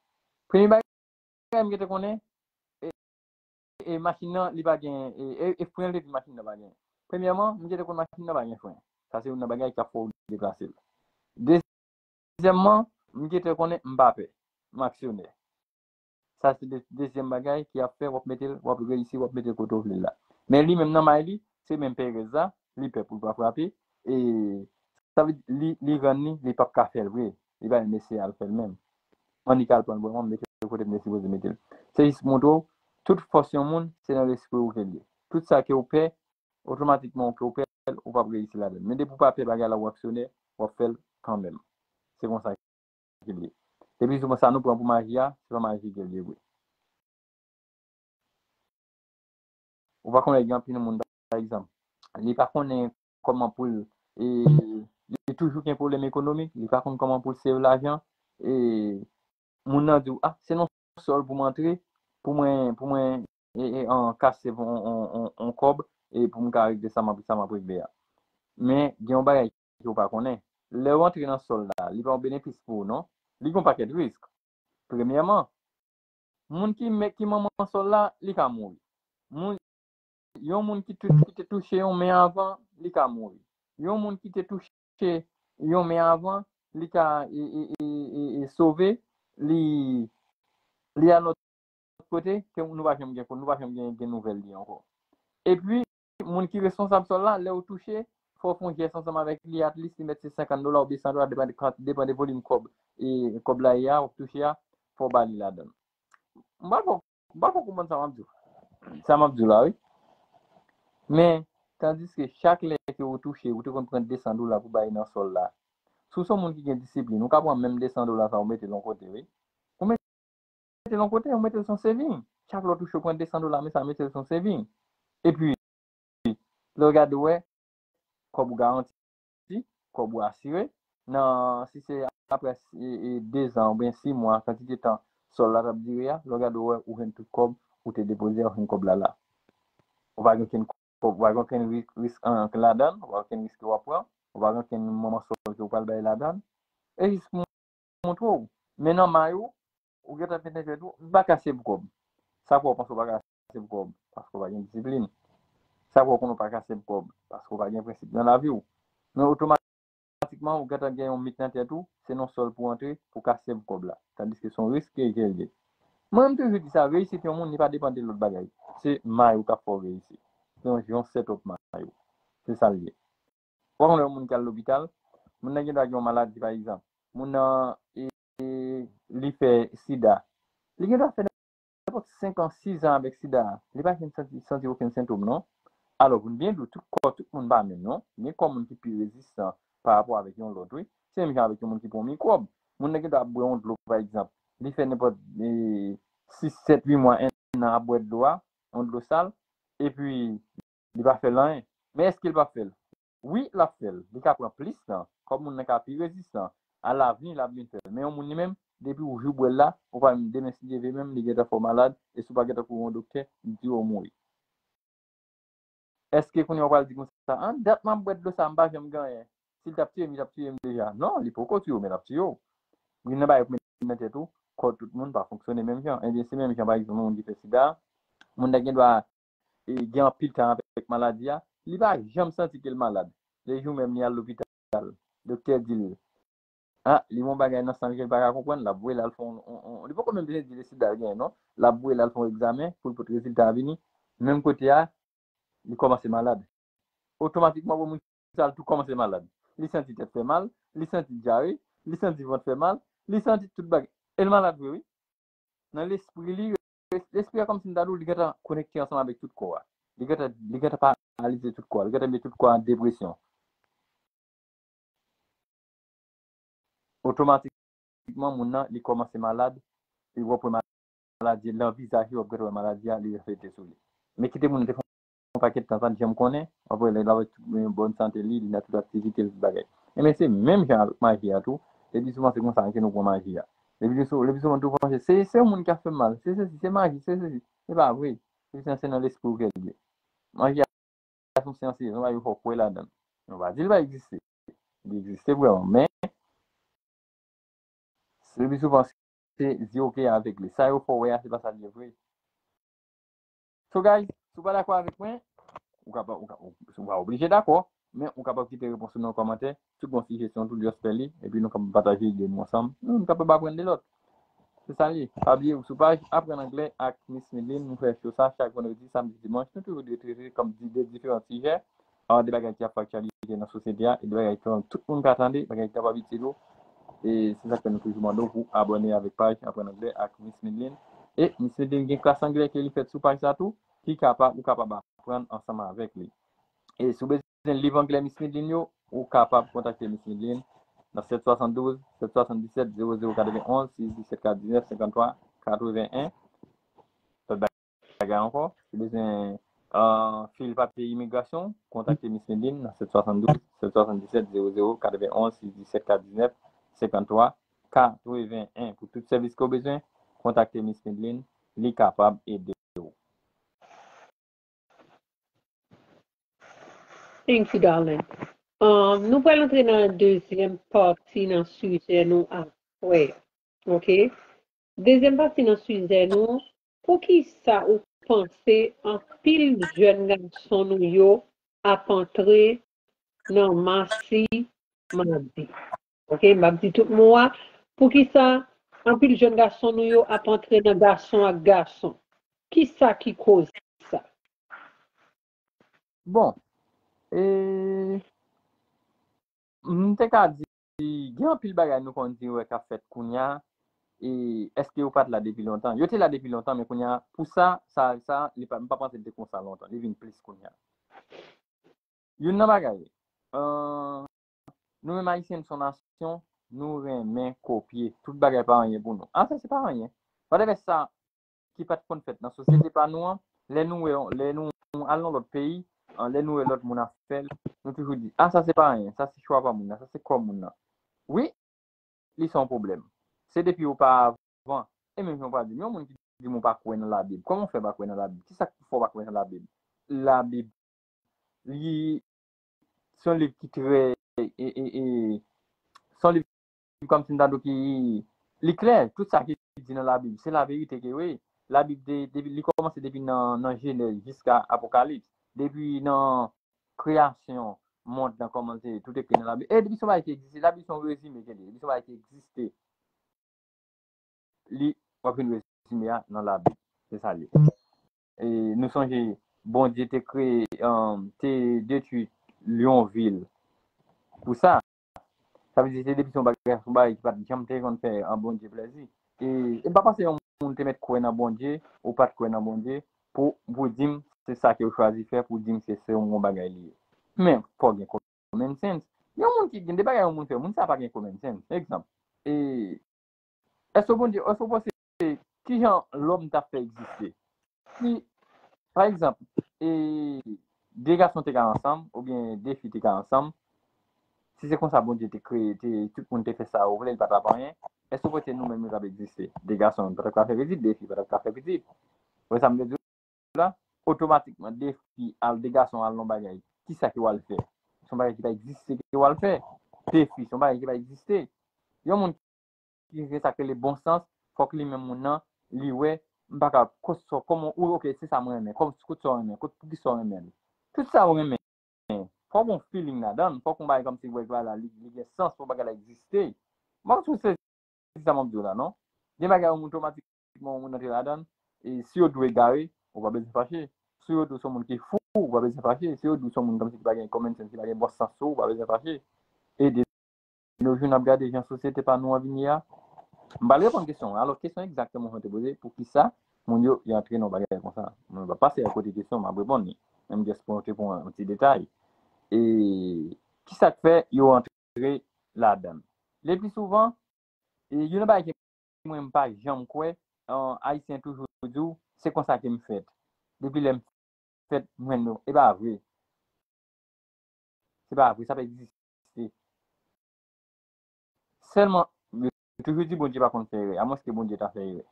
Premye bagay m gentan konnen, e, e, machin nan, li pa gen, e, e, e fren l te di machin nan pa gen. Premyèman, m gentan konn machin nan pa gen fren. Sa se youn nan bagay k ap fè w deplase l. Dezyèmman, m gentan konnen m pa pè. M aksyonè. Sa se de-, dezyèm bagay ki ap fè w ap mete l, w ap reyisi, w ap mete l kote w vle l la. Men li menm nan may li, se menm perèz la, li pè pou l pa frape, e sa vle di li, li rann li, li p ap ka fè l vre. Li pa menm eseye al fè l menm. Annik al pran l bò, mete l kote m te sipoze mete l. Se jis montre w, tout fòs yon moun, se nan lespri w ke l ye. Tout sa ke w pè, otomatikman ke w pè l, ou p ap reyisi ladan l. Men depi w pa pè bagay la, w aksyonè, w ap fè l kanmenm. Se konsa ke l ye. Epi souvan sa nou pran pou maji a, se pa maji ke l ye vre. Ou pa konnen gen anpil moun, pa egzanp, li pa konnen kòman pou l, e, li toujou gen pwoblèm ekonomik, li pa konn kòman pou l save lajan, e, moun nan di w, "Ah, se nan sòl pou m antre, pou mwen, pou mwen, e, e, an, kase yon, yon, yon, yon kòb, e pou m ka regle sa m ap, sa m ap regle a." Men, gen yon bagay ke w pa konnen. Lè w antre nan sòl la, li pa yon benefis pou ou, non. Li gen yon pakèt risk. Premyèman, moun ki, men, ki manman sòl la, li ka mouri. Moun, yon moun ki, tou-, ki te touche yon men avan, li ka mouri. Yon moun ki te touche yon men avan, li ka, e, e, e, e, e, sove, li, li al lòt kote, ke nou pa janm gen, nou pa janm gen, gen nouvèl li ankò. Epi, moun ki responsab sòl la, lè w touche, fò w fè yon jès ansanm avèk li, at least li mèt se senkant dola oubyen san dola, depann de kan-, depann de volim kòb, e kòb la ye a, w ap touche a, fò w ba li ladan l. M pa fò, m pa fò konprann sa m ap di w. Sa m ap di w la, wi. Men, tandiske chak lè ke w touche, ou te konn pran de san dola pou bay nan sòl la. Si w se yon moun ki gen disiplin, ou ka pran menm de san dola sa, ou mete l yon kote, wi. Ou mete l yon kote, ou mete l sou saving. Chak lè w touche, ou pran de san dola, men sa, mete l sou saving. Epi, lè w gade, w wè, kòb ou garanti, kòb ou asire. Nan, si se apre, e, e, de zan oubyen sis mwa, kantite tan sòl la t ap dire a, lè w gade, w wè, ou jwenn tout kòb, ou te depoze a, ou jwenn kòb la la. Ou pa gen okenn kòb, ou pa gen okenn ri-, risk an, ladan l, ou pa gen okenn risk ke w ap pran, ou pa gen okenn manman sòl ke w pral bay ladan l. E jis pou montre w. Men nan may ou, ou gentan mete nan tèt ou, m pa kase pou kòb. Sa fè w panse w pa kase pou kòb, paske w pa gen disiplin. Sa fè w konnen w pa kase pou kòb, paske w pa gen prensip nan lavi w. Men otomatikman, ou gentan gen yon mit nan tèt ou, se nan sòl pou w antre, pou kase pou kòb la. Tandiske se yon risk ke, ke l ye. Mwen, m toujou di sa, reyisit yon moun, li pa depann de lòt bagay. Se may ou k ap fè w reyisi. Se yon, yon set up may ou. Se sa l ye. Ou pa konn lè yon moun ki al lopital, moun nan gen dwa gen yon maladi, pa egzanp. Moun nan, e, e, li fè sida. Li gen dwa fè nenpòt senk an, sis an avèk sida a. Li pa janm santi, santi okenn sentòm, non. Alò, pou n byen di w, tout kò, tout moun pa menm, non. Gen kò moun ki pi rezistan pa rapò avèk yon lòt, wi. Se menm jan avèk yon moun ki pran yon mikwòb. Moun nan gen dwa ap bwè yon dlo, pa egzanp. Li fè nenpòt, e, sis, sèt, uit mwa, en an ap bwè dlo a, yon dlo sal, epi li pa fè l anyen. Men èske l p ap fè l? Wi, l ap fè l. Li ka pran plis tan. Kòm moun nan ka pi rezistan, alavni, l ap vin fè l. Men yon moun li menm, depi w jou bwè l la, ou pa menm demen si Dye vle menm, li gentan fè w malad, e si w pa gentan kouri yon doktè, li di w ou mouri. Èske kounye a w pral di konsa, "An, dat m ap bwè dlo sa, m pa janm gen anyen. Si l t ap tiye m, li t ap tiye m deja." Non, li poko tiye w, men l ap tiye w. Gen nan bagay pou met nan tèt ou, kò tout moun pa fonksyone menm jan. Ebyen, se menm jan, pa egzanp, yon moun ki fè sida, moun nan gen dwa, e, gen anpil tan avèk maladi a, li pa janm santi ke l malad. Lè jou menm, li al lopital, doktè di l, Ah, li gen yon bagay nan san l ke l pa ka konprann, l ap voye l al fè yon, yon, yon, li poko menm bezwen di rezilta l genyen, non. L ap voye l al fè yon egzamen pou l pot rezilta a vini. Menm kote a, li kòmanse malad. Otomatikman, bon, moun sa l tou kòmanse malad. Li santi tèt fè mal, li santi dyare, li santi vant fè mal, li santi tout bagay. E l malad vre, wi. Nan lespri li, lespri a kòmsi m ta di w, li gentan konekte ansanm avèk tout kò a. Li gentan, li gentan paralize tout kò a. Li gentan met tout kò a an depresyon. Otomatikman, moun nan, li kòmanse malad, li w ap wè maladi, nan vizaj li, w ap gentan wè maladi a, li reflete sou li. Men kite moun nan te fè yon pakèt tan, pa t janm konnen, w ap wè lè l avèk tout, bòn sante li, li nan tout aktivite l, tout bagay. Ebyen, se menm jan avèk maji a tou, le pli souvan se konsa ke nou pran maji a. Le pli sou-, le pli souvan tou panse, se, se yon moun ki ap fè m mal, se sesi, se maji, se sesi. Se pa vre. Se, se nan lespri w ke l ye. Maji a se yon syans, se yon bagay fò w kwè ladan l. Nou pa di l pa egziste. Li egziste vrèman, men le pli souvan se zye w ke avègle. Sa yo fè w wè a, se pa sa l ye vre. So guys, si w pa dakò avèk mwen, ou ka pa, ou ka, ou, ou pa oblije dakò, men ou kapab kite repons ou nan kòmantè. Si w gen yon sijesyon tou, just fè li, epi nou kapab pataje ide nou ansanm. Nou, nou kapab aprann de lòt. Se sa l ye. Pa bliye, ou sou paj Aprann Anglè ak Miss Midline. Nou fè show sa chak vandredi, samdi, dimanch. Nou toujou dwe trete, kòm di, de diferan sijè, ah, de bagay ki ap fè aktyalite nan sosyete a, e de bagay ke tout moun ka tande, bagay ki kapab itil ou. E se sa k fè nou toujou mande w pou abòne avèk paj Aprann Anglè ak Miss Midline. E Miss Midline gen klas anglè ke li fèt sou paj sa tou, ki kapab, ou kapab aprann ansanm avèk li. E si w bezwen liv anglè Miss Midline yo, ou kapab kontakte Miss Midline nan sèt swasanndouz, sèt swasanndisèt, zewo zewo katrevenonz, sis disèt, kat diznèf, senkanntwa, katreven en. Lòt bagay ankò, si w bezwen, ah, fil papye imigrasyon, kontakte Miss Midline nan sèt swasanndouz, sèt swasanndisèt, zewo zewo katrevenonz, sis disèt, kat diznèf, senkanntwa, katreven en. Pou tout sèvis ke w bezwen, kontakte Miss Midline, li kapab ede w. Thank you, darling. Um, nou pral antre nan dezyèm pati nan sijè nou a frè. Ok? Dezyèm pati nan sijè nou, poukisa ou panse anpil jèn gason nou yo ap antre nan masi madi? Ok, m ap di tout mo a. Poukisa anpil jèn gason nou yo ap antre nan gason ak gason? Kisa ki koz sa? Bon, e, m te ka di, gen anpil bagay nou konn di wè k ap fèt kounye a, e èske yo pa t la depi lontan? Yo te la depi lontan, men kounye a, pou sa, sa, sa, li pa, m pa panse l te konsa lontan. Li vin plis kounye a. Youn nan bagay, euh, nou menm Ayisyen, nou se yon nasyon, nou renmen kopye. Tout bagay pa anyen pou nou. Ah, sa se pa anyen. Whatever sa ki pa t konn fèt nan sosyete pa nou an, lè nou wè, lè nou al nan lòt peyi, an, lè nou wè lòt moun ap fè l, nou toujou di, ah, sa se pa anyen, sa se chwa pa moun nan, sa se kò moun nan. Wi, li se yon pwoblèm. Se depi oparavan, e menm jan w pa di m, yon moun ki di m ou pa kwè nan Labib, kòman w fè pa kwè nan Labib? Kisa k fè w pa kwè nan Labib? Labib, li se yon liv ki trè, e, e, e, se yon liv kòmsi m ta di w ki, li klè, tout sa ki di nan Labib, se laverite ke wi. Labib, de, de, li kòmanse depi nan, nan Jenèz jiska Apokalips. Depi nan kreyasyon mond lan kòmanse, tout ekri nan Labib. E depi se yon bagay ki egziste, Labib se yon rezime ke li ye. Depi se yon bagay ki egziste, li, w ap jwenn rezime a nan Labib. Se sa l ye. E nou sonje, Bondye te kreye, um, te detwi yon vil pou sa. Sa vle di, se depi se yon bagay, se yon bagay ki pa t janm te konn fè an Bondye plèzi. E, e m pa panse yon moun te mèt kwè nan Bondye, ou pa t kwè nan Bondye, pou, pou di m se sa ke w chwazi fè, pou di m se, se yon bon bagay li ye. Men, fò w gen common sense. Yon moun ki gen de bagay yon moun fè, moun sa pa gen common sense. Egzanp, e, èske Bondye, èske w panse, kijan lòm t ap fè egziste? Si, pa egzanp, e, de gason te ka ansanm, oubyen de fi te ka ansanm, si se konsa Bondye te kreye, te, tout moun te fè sa yo vle, li pa t ap anyen, èske w panse nou menm nou t ap egziste? De gason pa t ap ka fè pitit, de fi pa t ap ka fè pitit. Ou wè sa m vle di w la? Otomatikman, de fi al, de gason al nan bagay, kisa ke w al fè? Se yon bagay ki pa egziste ke w al fè. De fi, se yon bagay ki pa egziste. Yon moun ki gen sa k rele bon sans, fòk li menm moun nan, li wè, m pa ka, kot sa, kòman, ou, ok, se sa mwen renmen, kòm, kot sa w renmen, kot, poukisa w renmen l. Tout sa w renmen, fòk yon feeling ladan l, fòk yon bagay kòmsi w wè bagay la, li, li gen sans, fòk bagay la egziste. M pa sou se sa m ap di w la, non. Gen bagay yon moun otomatikman yon moun antre ladan l, e si yo di w egare, ou pa bezwen fache. Si yo di w se yon moun ki fou, ou pa bezwen fache. Si yo di w se yon moun kòmsi ki pa gen common sense, ki pa gen bon sans sou, ou pa bezwen fache. E de nos jours, n ap gade jan sosyete pa nou an vin ye a. M pral reponn kesyon an. Alò, kesyon egzakteman ou te poze, poukisa moun yo, yo antre nan bagay konsa? Mwen pa pase akote kesyon, m ap reponn li. Men m just pote pou yon ti detay. E kisa k fè yo antre ladan l? Le pli souvan, e youn nan bagay ke mwen m pa janm kwè, an, Ayisyen toujou di w, se konsa ke m fèt. Depi lè m fèt, m jwenn nou. E pa vre. Se pa vre, sa pa egziste. Sèlman, yo toujou di Bondye pa konn fè erè, amwenske Bondye ta fè erè.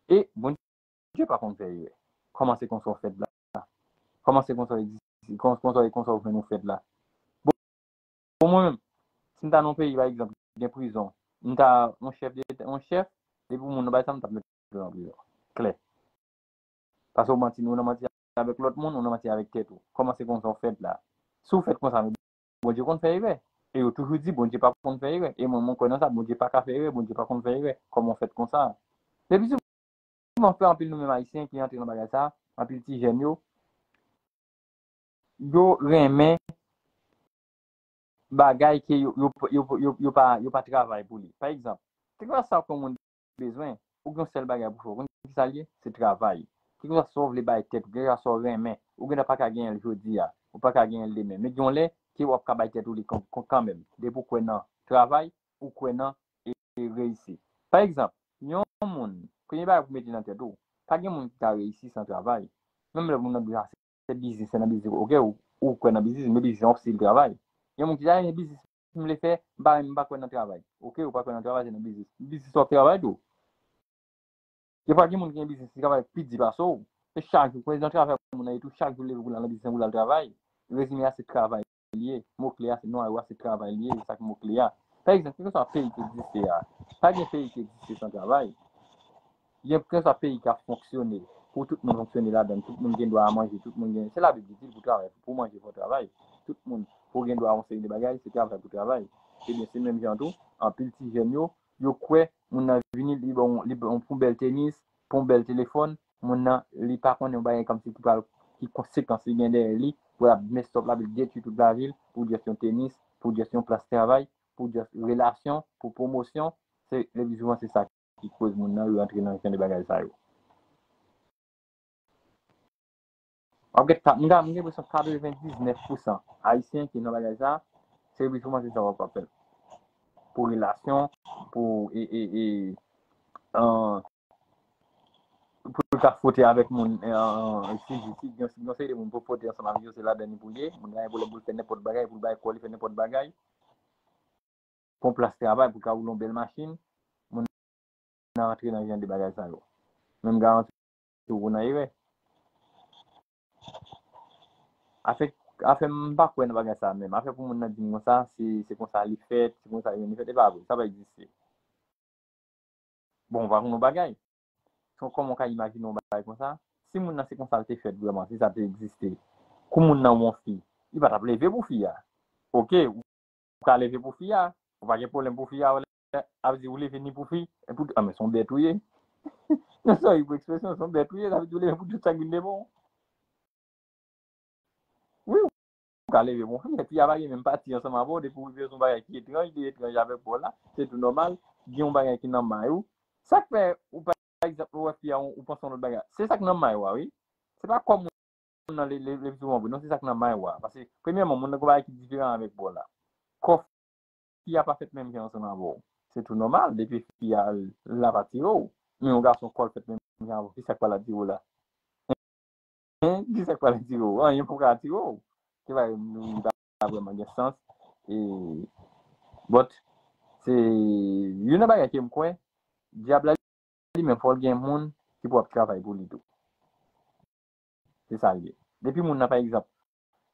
E Bondye pa konn fè erè. Kòman se konsa w fèt la? Kòman se konsa w egziste? Kòman, kòman, kòman w jwenn ou fèt la? Bon, pou mwen menm, si m ta nan yon peyi, pa egzanp, gen prizon, m ta yon chèf de, yon chèf, depi yon moun nan bay sa, m t ap mete l nan prizon. Klè. Paske w manti, ou nan manti avèk lòt moun, ou nan manti avèk tèt ou. Kòman se konsa w fèt la? Si w fèt konsa, men Bondye konn fè erè. E yo toujou di, Bondye pa konn fè erè. E mwen, mwen kwè nan sa, Bondye pa ka fè erè, Bondye pa konn fè erè. Kòman w fèt konsa? Depi sou Kòman fè anpil nou menm Ayisyen ki antre nan bagay sa, anpil ti jèn yo, yo renmen bagay ke yo, yo, yo, yo, yo pa, yo pa travay pou li. Pa egzanp, kèlkeswa sa yon moun bezwen, ou gen yon sèl bagay pou fè. Ou konn ki sa l ye? Se travay. Kèlkeswa sa w vle bay tèt ou, kèlkeswa sa w renmen, ou gentan pa ka genyen l jodi a, ou pa ka genyen l demen. Men gen yon lè ke w ap ka bay tèt ou li kan-, kan-, kanmenm. Depi w kwè nan travay, ou kwè nan e, e reyisi. Pa egzanp, yon moun, premye bagay pou mete nan tèt ou, pa gen moun ki ka reyisi san travay. Menm lè moun nan di, "Ah, se biznis, se nan biznis." Oke, ou, ou kwè nan biznis, men biznis se yon stil travay. Gen moun ki di, "Ah, men biznis m vle fè, m pa, m pa kwè nan travay." Oke, ou pa kwè nan travay, se nan biznis. Biznis w ap travay tou. Defwa gen moun ki gen biznis ki travay pi di pase w. E chak jou, prezidan travay moun nan ye tou, chak jou leve pou l al nan biznis pou l al travay. Rezime a se travay li ye. Mo kle a se non a yo a se travay li ye, se sa ki mo kle a. Pa egzanp, kèlkeswa peyi ki egziste a, pa gen peyi ki egziste san travay. Gen kèlkeswa peyi k ap fonksyone, pou tout moun fonksyone ladan l, tout moun gen dwa a manje, tout moun gen, se Labib ki di l pou travay, pou manje fò travay. Tout moun pou gen dwa a yon seri de bagay, se travay pou travay. Ebyen, se menm jan tou, anpil ti jèn yo, yo kwè moun nan vini, li ba w, li ba w pou bèl tenis, pou bèl telefòn, moun nan, li pa konnen yon bagay kòmsi ki pral, ki konsekans li gen dèyè li, pou l ap mess up, l ap detwi tout lavi l, pou just yon tenis, pou just yon plas travay, pou just relasyon, pou pwomosyon, se, le pli souvan se sa ki koz moun nan yo antre nan jan de bagay sa yo. W ap gen, m gen, m gen enpresyon katrevendiznèf pousan Ayisyen ki nan bagay sa, se pi souvan se sa w ap fè. Pou relasyon, pou, e, e, e, an, pou l ka fwote avèk moun, e, an, an, si, si, si, gen, gen seri de moun pou fwote ansanm avèk yo, se ladan li pou l ye. Moun nan gen pwoblèm pou l fè nenpòt bagay, pou l bay kò li fè nenpòt bagay. Pou yon plas travay, pou l ka woule yon bèl machin, moun nan antre nan jan de bagay sa yo. Men m garanti w, ou nan erè. Afè, afè m pa kwè nan bagay sa menm. Afè pou moun nan di m konsa, se, se konsa li fèt, se konsa li fèt, e pa vre, sa pa egziste. Bon, w pa konn yon bagay. Se kòman w ka imajine yon bagay konsa? Si moun nan se konsa l te fèt vrèman, si sa te egziste, kou moun nan yon fi, li pa t ap leve pou fi a. Oke, ou ka leve pou fi a, ou pa gen pwoblèm pou fi a, ou lè, ap di ou leve ni pou fi, e pou, a men se yon bèt ou ye. Non, sorry pou ekspresyon, se yon bèt ou ye, sa vle di ou leve pou tout sa ki vin devan w. Wi, ou ka leve pou fi, men fi a pa gen menm pati ansanm avè w, depi w rive sou yon bagay ki etranj, li etranj avèk bò la, se tou nòmal, gen yon bagay ki nan may ou. Sa k fè, ou pa egzanp, ou wè fi a, ou panse yon lòt bagay. Se sa k nan may ou a, wi. Se pa kò moun nan le, le, le pli souvan vre, non, se sa k nan may ou a. Paske, premyèman, moun nan gen yon bagay ki diferan avèk bò la. Kò fi a pa fèt menm jan ansanm avè w. Se tou nòmal, depi fi a, l ap atire w. Men yon gason kò l fèt menm jan avè w, ki sa k pral atire w la? Hein? Ki sa k pral atire w? Anyen poko atire w. Se pa, li pa vrèman gen sans. E, but, se youn nan bagay ke m kwè, dyab la li menm fò l gen moun ki pou ap travay pou li tou. Se sa l ye. Depi moun nan, pa egzanp,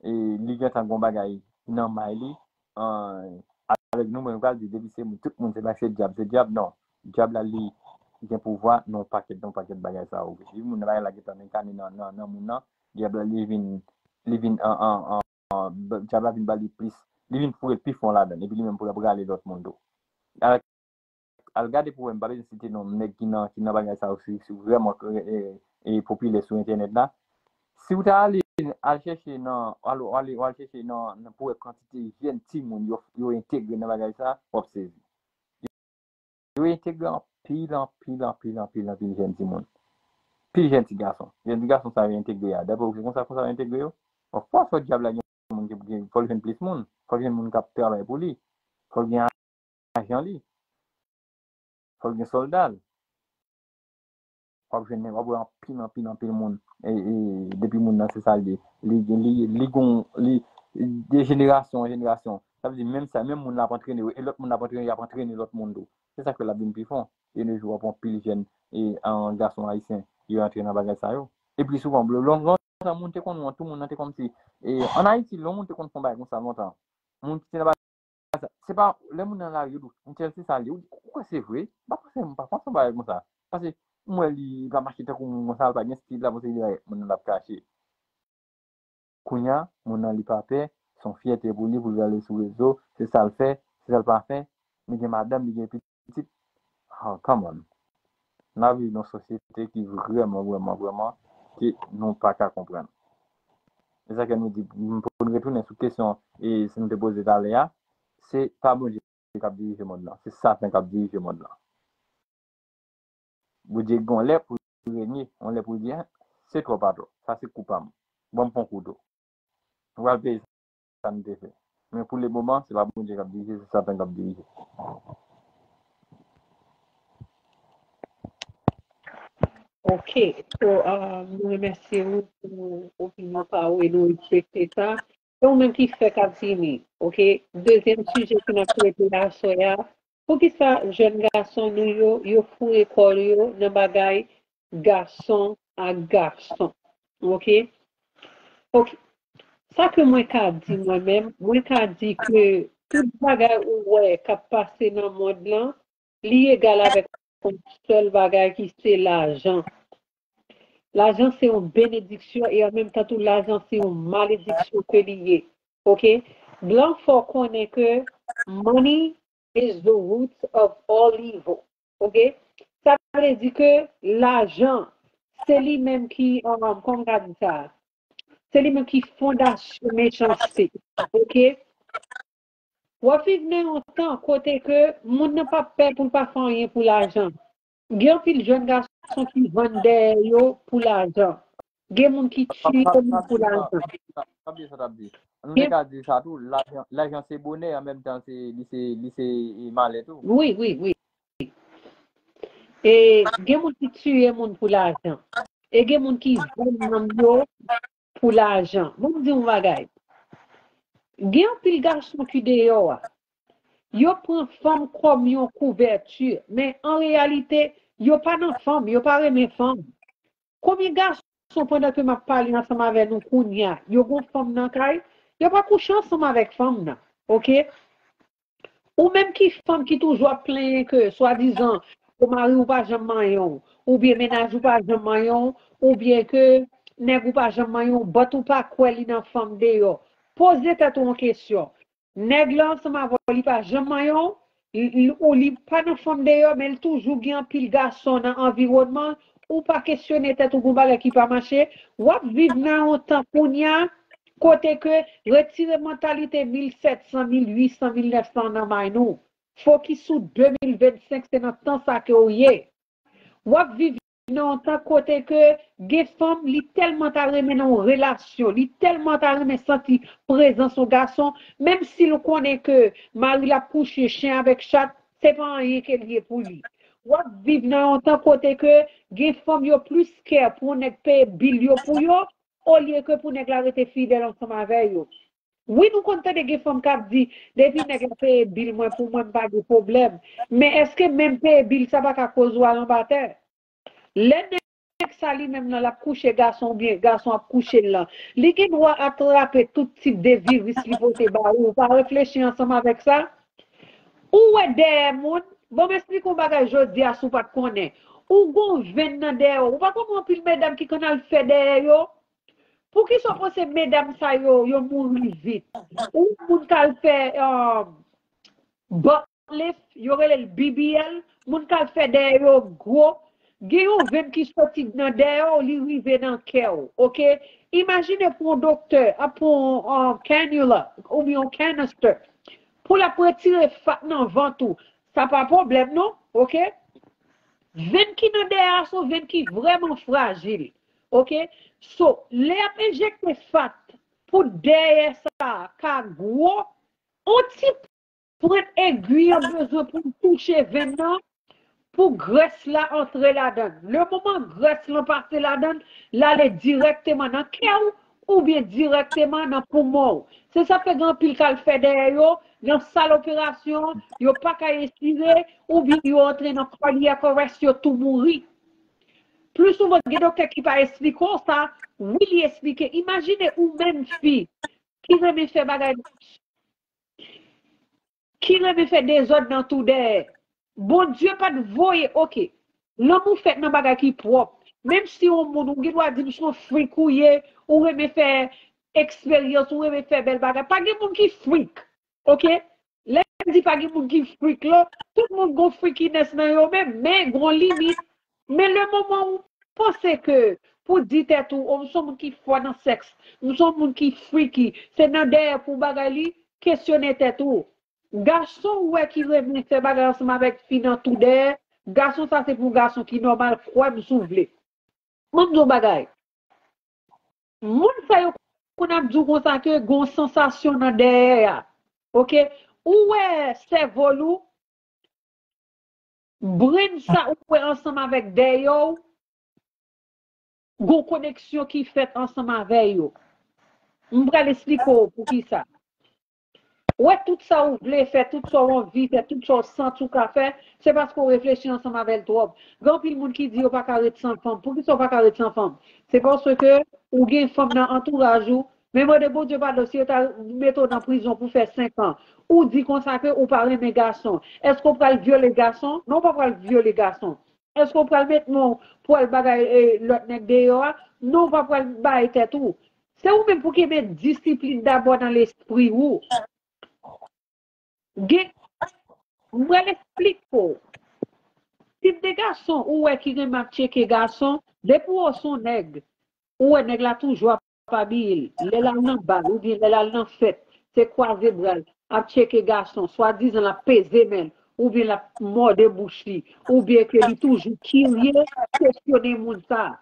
e, li gentan gon bagay nan may li, an, avèk nou, mwen pral di, depi se moun, tout moun, se pa se dyab, se dyab, non. Dyab la, li gen pouvwa nan yon pakèt, nan yon pakèt bagay sa yo. Depi moun nan, bagay la gentan enkane nan, nan, nan moun nan, dyab la, li vin, li vin, an, an, an, an, dyab la vin ba li plis, li vin foure l pi fon ladan l, epi li menm pou l ap rale lòt moun tou. Avèk al gade pou wè, m pa bezwen site non nèg ki nan, ki nan bagay sa yo, si, si w vrèman e, e, e popilè sou entènèt la. Si w ta ale, al chèche nan, al, al, al chèche nan, nan pou wè kantite jèn timoun yo, yo entegre nan bagay sa, w ap sezi. Yo entegre anpil, anpil, anpil, anpil, anpil jèn timoun. Pil jèn ti gason. Jèn ti gason sa yo entegre a. Daprè w, se konsa, konsa yo entegre yo? Of course, fò dyab la gen moun ki, ki, fò l jwenn plis moun. Fò l jwenn moun k ap travay pou li. Fò l gen ajan li. Fò l gen sòlda l. W ap jwenn, w ap wè anpil, anpil, anpil moun. E, e, depi moun nan se sa l ye. Li, li, li gon, li, de jenerasyon an jenerasyon. Sa vle di, menm sa, menm moun la ap antrene yo, e lòt moun la ap antrene, y ap antrene lòt moun tou. Se sa k fè l ap vin pi fò. E de nos jours, w ap wè anpil jèn, e, an, gason ayisyen, yo antre nan bagay sa yo. E pli souvan, lon-, lon-, lontan, moun te konn wont, tout moun nan te kòmsi, e, ann Ayiti, lè moun te konn fè yon bagay konsa lontan, moun ki te nan bagay sa, se pa lè moun nan lari, yo di w, "Entèl se sa l ye." Ou di, "Ou kwè se vre?" M pa panse, m pa panse yon bagay konsa. Paske m wè li pa mache tankou moun konsa, l pa gen stil la, pou se li la, moun nan ap kache. Kounye a, moun nan li pa pè, se yon fyète pou li, pou l ale sou rezo, se sa l fè, se sa l pa fè, li gen madanm, li gen pitit. Oh, come on. N ap viv nan yon sosyete ki vrèman, vrèman, vrèman, ke nou pa ka konprann. E sa ke nou di, pou n retounen sou kesyon, e, si nou te poze talè a, se pa Bondye k ap dirije mond lan, se Satan k ap dirije mond lan. Bondye gen yon lè pou l renye, yon lè pou l di, "Hein, se twò pa twò, sa se kou pa m. Ban m pran kou tou." Nou pral peye sa n te fè. Men pou le moman, se pa Bondye k ap dirije, se Satan k ap dirije. Ok, so, uh, nou remèsye ou pou opinyon pa ou e nou respekte sa. Se ou menm ki fè k ap vini, ok? Dezyèm sijè ke n ap trete aswè a, poukisa jèn gason nou yo, yo foure kò yo nan bagay gason ak gason, ok? Ok, sa ke mwen ka di mwen menm, mwen ka di ke tout bagay ou wè k ap pase nan mond lan, li egal avèk yon sèl bagay ki se lajan. Lajan se yon benediksyon e an menm tan tou lajan se yon malediksyon ke li ye. Ok? Blan fè w konnen ke money is the root of all evil. Ok? Sa vle di ke lajan se li menm ki, um, kòman m ka di sa? Se li menm ki fondasyon mechanste. Ok? W ap viv nan yon tan kote ke moun nan p ap pè pou l pa fè anyen pou lajan. Gen anpil jèn gason ki vann dèyè yo pou lajan. Gen moun ki tiye moun pou lajan. Sa vle di sa t ap di. Nou te ka di sa tou, lajan, lajan se bonè, an menm tan se, li se, li se, e, malè tou. Wi, wi, wi. E gen moun ki tiye moun pou lajan. E gen moun ki vann nanm yo pou lajan. Bon, m di yon bagay. Gen anpil gason ki deyò a. Yo pran fanm kòm yon kouvèti, men an reyalite, yo pa nan fanm, yo pa renmen fanm. Konbyen gason, pandan ke m ap pale ansanm avè nou kounye a, yo gon fanm nan kay, yo pa kouche ansanm avèk fanm nan, ok? Ou menm ki fanm ki toujou ap plenyen ke swadizan ou mari w pa janm manyen w, oubyen mennaj ou pa janm manyen w, oubyen ke nèg ou pa janm manyen w, but ou pa kwè li nan fanm deyò. Poze tèt ou yon kesyon. Nèg la ansanm avè w, li pa janm manyen w, li, li, ou li pa nan fanm deyò, men li toujou gen anpil gason nan anviwònman, ou pa kesyone tèt ou gon bagay ki pa mache, w ap viv nan yon tan kounye a, kote ke retire mantalite mil sèt san, mil uit san, mil nèf san nan may nou. Fokis sou de mil vennsenk, se nan tan sa ke w ye. W ap viv nan yon tan kote ke gen fanm, li tèlman ta renmen nan yon relasyon, li tèlman ta renmen santi prezans yon gason, menm si l konnen ke mari l ap kouche chen avèk chat, se pa anyen ke l ye pou li. W ap viv nan yon tan kote ke gen fanm yo plis care pou yon nèg peye bil yo pou yo, olye ke pou nèg la rete fidèl ansanm avè yo. Wi, nou konn tande gen fanm k ap di, depi nèg la peye bil mwen pou mwen, m pa gen pwoblèm. Men èske menm peye bil sa pa ka koz ou al anba tè? Lè nèg sa li menm nan l ap kouche gason oubyen gason ap kouche l lan, li gen dwa atrape tout tip de viris li pote ba ou, ou pa reflechi ansanm avèk sa? Ou wè dèyè moun, bon m esplike w bagay jodi a si w pa t konnen. Ou gon venn nan dèyè w, ou pa konn anpil medam ki konn al fè dèyè yo? Poukisa w panse medam sa yo, yo mouri vit? Ou moun k al fè, um, butt lift, yo rele l B B L, moun k al fè dèyè yo gwo, gen yon venn ki soti nan dèyè w, li rive nan kè w, oke? Imajine pou yon doktè ap pran yon, um, cannula oubyen yon canister pou l ap retire fat nan vant ou. Sa pa pwoblèm non, oke? Venn ki nan dèyè a se yon venn ki vrèman frajil, oke? So, lè y ap enjekte fat pou dèyè sa ka gwo, yon ti pwent egwi an bezwen pou l touche venn nan, pou grès la antre ladan l. Le moman grès lan pase ladan l, l ale dirèkteman nan kè w oubyen dirèkteman nan poumon w. Se sa k fè gen anpil k al fè dèyè yo, nan sal operasyon, yo pa ka espire, oubyen yo antre nan cardiac arrest, yo tou mouri. Pli souvan, gen doktè ki pa esplike w sa, wi, li esplike. Imajine ou menm fi ki renmen fè bagay, ki renmen fè dezòd nan tou dèyè. Bondye pa t voye, oke. Lanmou fèt nan bagay ki pwòp. Menm si yon moun, ou gen dwa di m se yon frik ou ye, ou renmen fè eksperyans, ou renmen fè bèl bagay. Pa gen moun ki frik, oke? Lè m di pa gen moun ki frik la, tout moun gon frikiness nan yo menm, men gon limit. Men le moman ou panse ke pou di tèt ou, o, m se yon moun ki fò nan sèks, m se yon moun ki freaky, se nan dèyè pou bagay li, kesyone tèt ou. Gason ou wè ki renmen fè bagay ansanm avèk fi nan tou dèyè, gason sa se pou gason ki nòmal, kwè m si w vle. Ban m di w bagay. Moun sa yo konn ap di w konsa ke gon sansasyon nan dèyè a. Oke? Ou wè sèvòl ou, brenn sa ou wè ansanm avèk dèyè w, gon koneksyon ki fèt ansanm avè yo. M pral esplike w poukisa. Wè, tout sa ou vle fè, tout sa w anvi fè, tout sa w santi w ka fè, se paske w reflechi ansanm avè l twòp. Gen anpil moun ki di yo pa ka ret san fanm. Poukisa w pa ka ret san fanm? Se paske ou gen fanm nan antouraj ou, men mande Bondye padon si yo ta mete w nan prizon pou fè senk an. Ou di konsa ke ou pa renmen gason. Èske w pral vyole gason? Non, w pa pral vyole gason. Èske w pral met men w pou al bagay, e, lòt nèg deyò a? Non, w pa pral bay tèt ou. Se ou menm pou kenbe disiplin dabò nan lespri ou. Gen, m pral esplike w. Tip de gason ou wè ki renmen ap tcheke gason, depi w se yon nèg, ou wè nèg la toujou ap abiye l. Lè l al nan bal oubyen lè l al nan fèt, se kwaze bra l, ap tcheke gason, swadizan l ap peze men l, oubyen l ap mòde bouch li, oubyen ke li toujou kirye, kesyone moun sa.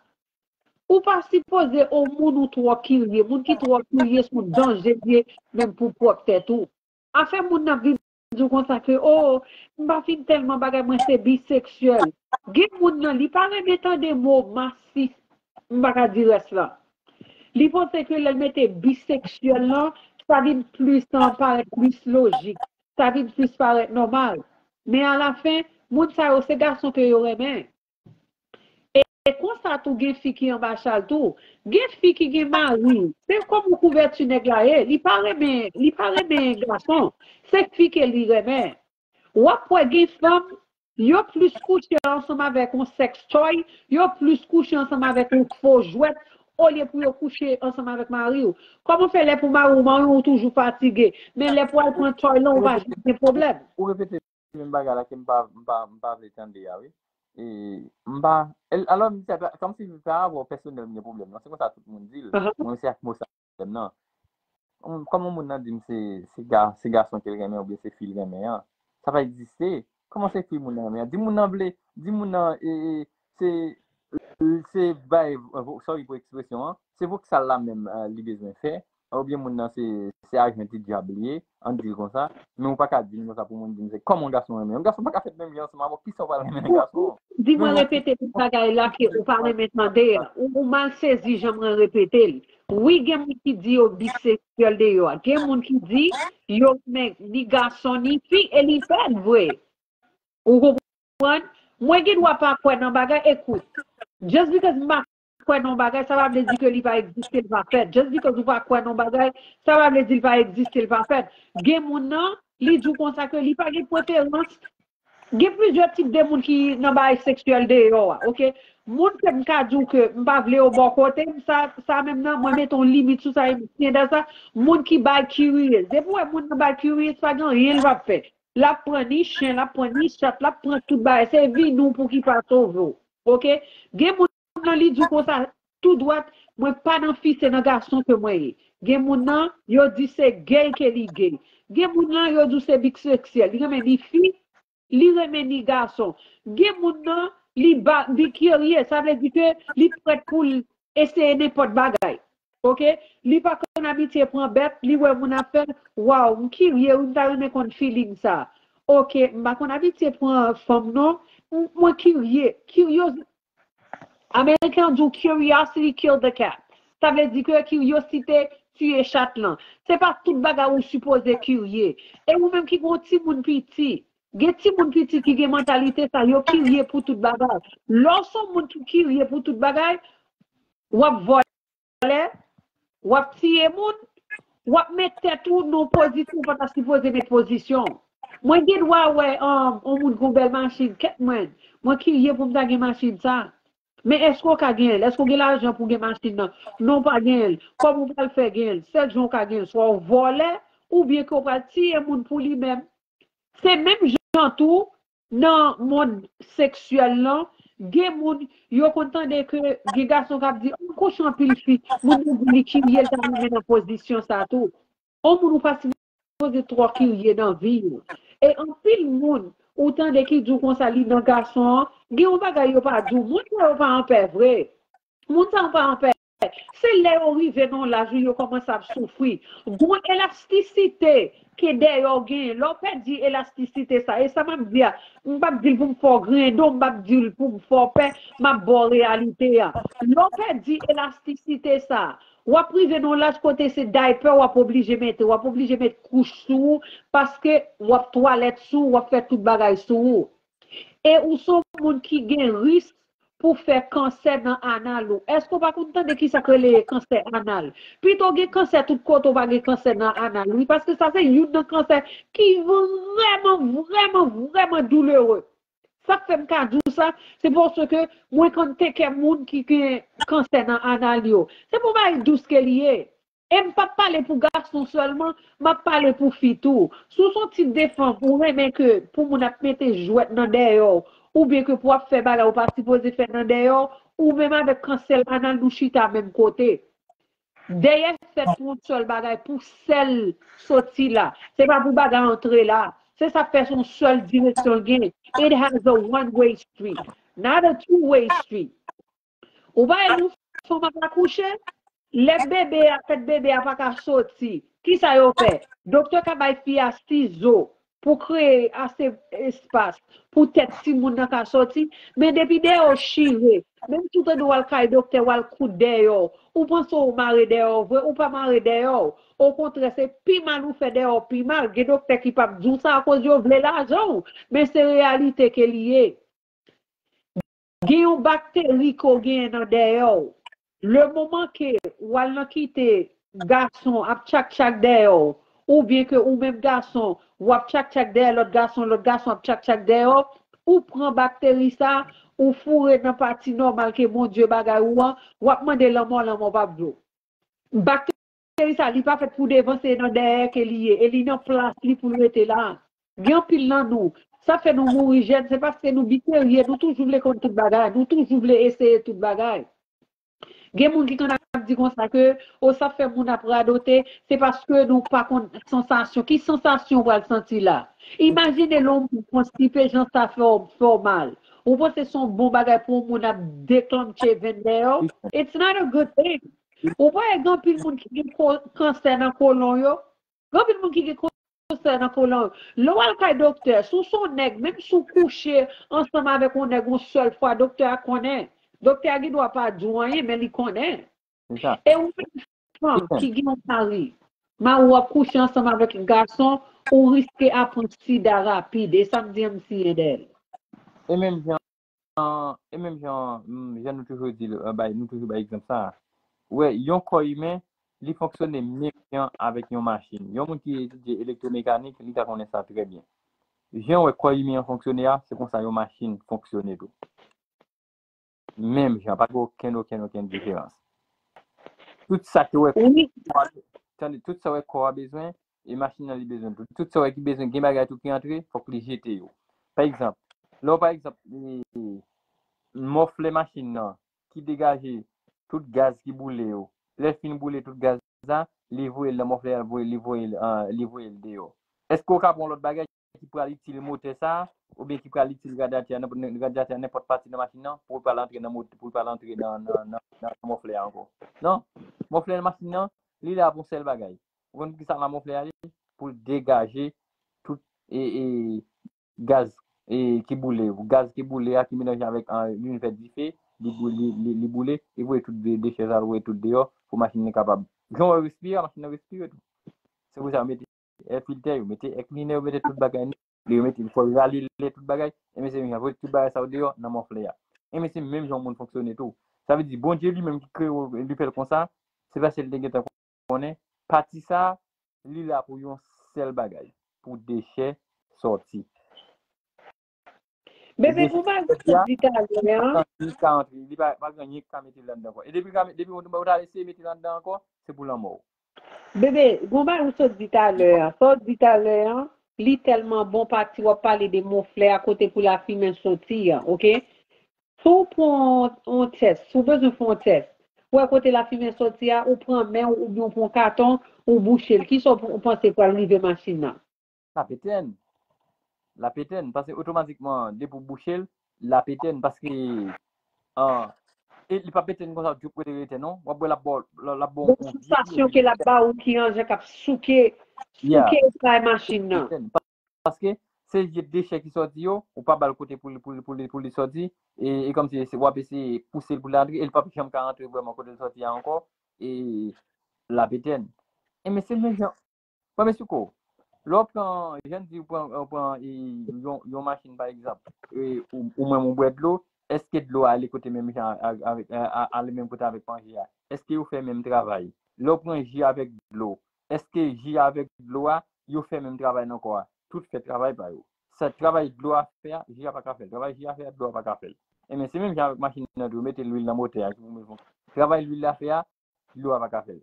Ou pa sipoze, o, moun ou twò kirye. Moun ki twò kirye se yon danje l ye, menm pou pwòp tèt ou. Afè moun nan vin di w konsa ke, o, m pa fin tèlman bagay, mwen se biseksyèl. Gen moun nan, li pa renmen tande mo masif, m pa ka di rès la. Li panse ke lè l mete biseksyèl lan, sa vin plis, an, parèt plis lojik. Sa vin plis parèt nòmal. Men alafen, moun sa yo, se gason ke yo renmen. E, e konsa tou, gen fi ki anba chal tou. Gen fi ki gen mari. Se kòm yon kouvèti nèg la ye. Li pa renmen, li pa renmen gason. Se fi ke li renmen. W ap wè gen fanm, yo plis kouche ansanm avèk yon sex toy, yo plis kouche ansanm avèk yon fo jwèt, olye pou yo kouche ansanm avèk mari w. Kòman fè lè pou mari w, mari w toujou fatige, men lè pou al pran toy lan, ou pa janm gen pwoblèm? Ou repete menm bagay la ke m pa, m pa, m pa vle tande a, wi. E, m pa, el- alò, m di sa, kòmsi se pa avè w pèsonèl m gen pwoblèm nan. Se konsa tout moun di l. Mwen se ak mo sa pwoblèm nan. Kòman moun nan di m se, se ga, se gason ke l renmen oubyen se fi l renmen an? Sa pa egziste. Kòman se fi moun nan renmen an? Di moun nan vle, di moun nan, e, e, se, se bay, sorry pou ekspresyon an, se voksal la menm, e, li bezwen fè, oubyen moun nan se, se ajan ti dyab li ye, ann di l konsa, men ou pa ka di m konsa pou moun di m se kòman yon gason renmen. Yon gason pa ka fèt menm jan ansanm avè w, kisa w pral renmen nan gason an? Di mwen, repete tout bagay la ke ou pa renmen tande a. Ou, ou mal sezi jan mwen repete l. Wi, gen moun ki di yo biseksyèl deyò a. Gen moun ki di yo renmen ni gason ni fi e li fèt vre. Ou konprann? Mwen gen dwa pa kwè nan bagay, ekout. Just because m pa kwè nan bagay, sa pa vle di ke li pa egziste, li pa fèt. Just because ou pa kwè nan bagay, sa pa vle di li pa egziste, li pa fèt. Gen moun nan, li di w konsa ke li pa gen preferans. Gen plizyè tip de moun ki nan bagay seksyèl deyò a, oke? Moun ke m ka di w ke m pa vle yo bò kote m, sa, sa menm nan, mwen mete yon limit sou sa, e m tyen dan sa. Moun ki bay curious. Depi w wè moun nan bay curious, pa gen anyen l p ap fè. l ap pran ni chen, l ap pran ni chat, l ap pran tout bagay. Se vi nou pou ki pa sove w. Oke? Gen moun nan li di w konsa, tou dwat, mwen pa nan fi, se nan gason ke mwen ye. Gen moun nan, yo di se gay ke li gay. Gen moun nan, yo di w se biseksyèl. Li renmen ni fi, li renmen ni gason. Gen moun nan, li ba, li kirye, sa vle di ke li prèt pou l eseye nenpòt bagay. Oke? Li pa konn abitye pran bèt, li wè moun ap fè l, waw, m kirye, wi, m ta renmen konn feeling sa. Oke, m pa konn abitye pran fanm non, m- mwen kirye, kiryoz- Ameriken an di w curiosity killed the cat. Sa vle di ke kiryosite tiye chat lan. Se pa tout bagay ou sipoze kirye. E ou menm ki gen yon timoun piti, gen timoun piti ki gen mantalite sa, yo kirye pou tout bagay. Lè w se yon moun ki kirye pou tout bagay, w ap vòlè, w ap tiye moun, w ap met tèt ou nan yon pozisyon ou pa ta sipoze met pozisyon w. Mwen gen dwa wè um, yon moun gen yon bèl machin, kèt mwen, mwen kirye pou m ta gen machin sa. Men èske w ka genyen l? Èske w gen lajan pou gen machin nan? Non, w pa genyen l. Kòman w pral fè genyen l? Sèl jan w ka genyen l, swa w vòlè, oubyen ke w pral tiye moun pou li menm. Se menm jan tou, nan mond seksyèl lan, gen moun, yo konn tande ke gen gason k ap di, m kouche anpil fi. Moun nan di li kirye, l ta renmen nan pozisyon sa tou. On moun ou pa sipoze twò kirye nan vi w. E anpil moun, ou tande ki di w konsa li nan gason an, gen yon bagay yo pa di w. Moun sa yo pa anpè vre. Moun sa yo pa anpè. Se lè yo rive nan yon laj wi yo kòmanse ap soufri. Gon elastisite ke dèyè w genyen. Lè w pèdi elastisite sa, e sa m ap di a, m p ap di l pou m fè w griyen do, m p ap di l pou m fè w pè, m ap ba w reyalite a. Lè w pèdi elastisite sa, w ap rive nan yon laj kote se daypè w ap oblije mete, w ap oblije met kouch sou ou, paske w ap twalèt sou ou, w ap fè tout bagay sou ou. E ou se yon moun ki gen risk pou fè kansè nan anal ou. Èske w pa konn tande kisa k rele kansè anal? Pito gen kansè tout kote w pa gen kansè nan anal ou, wi, paske sa se youn nan kansè ki vrèman, vrèman, vrèman doulere. Sa k fè m ka di w sa, se paske mwen konn teke moun ki gen kansè nan anal yo. Se pou bagay dous ke li ye. E m p ap pale pou gason sèlman, m ap pale pou fi tou. Si w se yon tip de fanm, ou renmen ke pou moun ap mete jwèt nan dèyè w, oubyen ke pou w ap fè bagay ou pa sipoze fè nan dèyè w, ou menm avèk kansè anal nou chita menm kote. Dèyè fèt pou yon sèl bagay, pou sèl soti la. Se pa pou bagay antre la. Se sa k fè se yon sèl direksyon l gen. It has a one way street, not a two way street. Ou pa wè yon fanm ap akouche, lè bebe a, tèt bebe a pa ka soti, kisa yo fè? Doktè ka bay fi a sizo pou kreye ase espas pou tèt timoun nan ka soti, men depi dèyè w chire, menm si w tande w al kay doktè, w al koud dèyè w, ou panse w mare dèyè w vre, ou pa mare dèyè w. Okontrè, se pi mal ou fè dèyè w pi mal. Gen doktè ki p ap di w sa akoz yo vle lajan w, men se reyalite ke li ye. Gen yon bakteri ke w genyen nan dèyè w. Le moman ke w al nan kite gason ap tchak tchak dèyè w, oubyen ke ou menm gason, w ap tchak tchak dèyè lòt gason, lòt gason ap tchak tchak dèyè w, ou pran bakteri sa, ou foure nan pati nòmal ke Bondye bagay ou an, w ap mande lanmò, lanmò p ap vle w. Bakteri sa, li pa fèt pou devan, se nan dèyè ke li ye, e li nan plas li pou l rete la. Gen anpil nan nou, sa fè nou mouri jèn, se paske nou biserye, nou toujou vle konn tout bagay, nou toujou vle eseye tout bagay. Gen moun ki konn ap di konsa ke, o sa fè moun ap radote, se paske nou pa konn sansasyon. Ki sansasyon w pral santi la? Imajine lè w konstipe, jan sa fè w, fè w mal. Ou panse se yon bon bagay pou yon moun ap deklanche venn dèyè w? It's not a good thing. Ou pa wè gen anpil moun ki gen ko- kansè nan kolon yo? Gen anpil moun ki gen kansè nan kolon yo. Lè w al kay doktè, si w se yon nèg, menm si w kouche ansanm avèk yon nèg yon sèl fwa, doktè a konnen. Doktè a gen dwa pa di w anyen, men li konnen. E ou menm fanm ki gen yon mari, mari w ap kouche ansanm avèk gason, ou riske ap pran sida rapid. E sa m di an m siyen dèyè l. E menm jan, e menm jan, mm, jan nou toujou di, l, bay, nou toujou bay egzanp sa. Ou wè, yon kò imen, li fonksyone menm jan avèk yon machin. Yon moun ki etidye elektwomekanik, li ta konnen sa trè byen. Jan w wè kò imen an fonksyone a, se konsa yon machin fonksyone tou. Menm jan, pa gen okenn, okenn, okenn diferans. Tout sa ke wè kò a, tande, tout sa wè kò a bezwen, e machin nan li bezwen tou. Tout sa w wè ki bezwen, gen bagay tou ki antre, fòk li jete yo. Pa egzanp, lè w pa egzanp, e, mòflè machin nan ki degaje tout gaz ki boule yo. Lè l fin boule tout gaz la, li voye l nan mòflè a, voye, li voye l, ah, li voye l deyò. Èske w ka pran yon lòt bagay ki pral itil motè sa a, oubyen ki pral itil radyatè a, nenpòt, radyatè a, nenpòt pati nan machin nan, pou l pral antre nan mot-, pou l pral antre nan, nan, nan, nan mòflè a ankò? Non. Mòflè machin nan, li la pou yon sèl bagay. Ou konn ki sa la mòflè a ye? Pou l degaje tout, e, e, gaz, e, ki boule. Gaz ki boule a ki melanje avèk, ah, li vin fè dife, li bou-, li, li, li boule, li voye tout de-, dechè sa, voye tout deyò, pou machin nan kapab. Jan w wè respire, machin nan respire tou. Se pou sa yo mete è filtè, yo mete è klinè, yo mete tout bagay, yo mete, fò yo rale lè, tout bagay, e mesye, yo voye tout bagay sa yo deyò nan mòflè a. E mesye, menm jan yon moun fonksyone tou. Sa vle di, Bondye li menm ki kreye w, li fè l konsa, se paske l te gentan konnen pati sa, li la pou yon sèl bagay, pou dechè sòti. Bebe, pou bagay ou sot di talè a, li pa, pa gen anyen ki ka mete l anndan ankò. E depi, depi ou ta eseye mete l anndan ankò, se pou lanmò w. Bebe, pou bagay ou sot di talè a, sa w di talè a, li tèlman bon, pati w ap pale de mòflè a, kote pou lafimen soti a, oke? Si w pran yon tès, si w bezwen fè yon tès, ou wè kote lafimen soti a, ou pran men w oubyen ou pran katon, ou bouche l. Kisa w p-, ou panse pral rive machin nan? L ap etèn. L ap etèn, paske otomatikman, depi w bouche l, l ap etèn, paske, ah, e li p ap etèn konsa, djoup rete, rete, non. W ap wè l ap ba w, l ap ba w yon vye sansasyon ke l ap ba w ki yon jan k ap souke, souke kay machin nan. Paske se vye dechè ki sòti yo, ou pa ba l kote pou li, pou li, pou li, pou li sòti, e, e kòmsi se, w ap eseye pouse l pou l antre, e l p ap janm ka antre vrèman kote l sòti a ankò, e l ap etèn. E men se menm jan, premye sou kou, lè w pran, jan di w pran, w pran, e, yon, yon machin pa egzanp, e, ou, ou menm ou bwè dlo, èske dlo a ale kote menm jan a, a, avèk, a, a, ale menm kote avèk pran ji a? Èske yo fè menm travay? Lè w pran ji avèk dlo, èske ji avèk dlo a, yo fè menm travay nan kò a? Tout fè travay pa yo. Sa travay dlo a fè a, ji a pa ka fè l. Travay ji a fè a, dlo a pa ka fè l. Ebyen, se menm jan avèk machin nan tou, ou mete lwil nan motè a, ki pou mete fon. Travay lwil la fè a, dlo a pa ka fè l.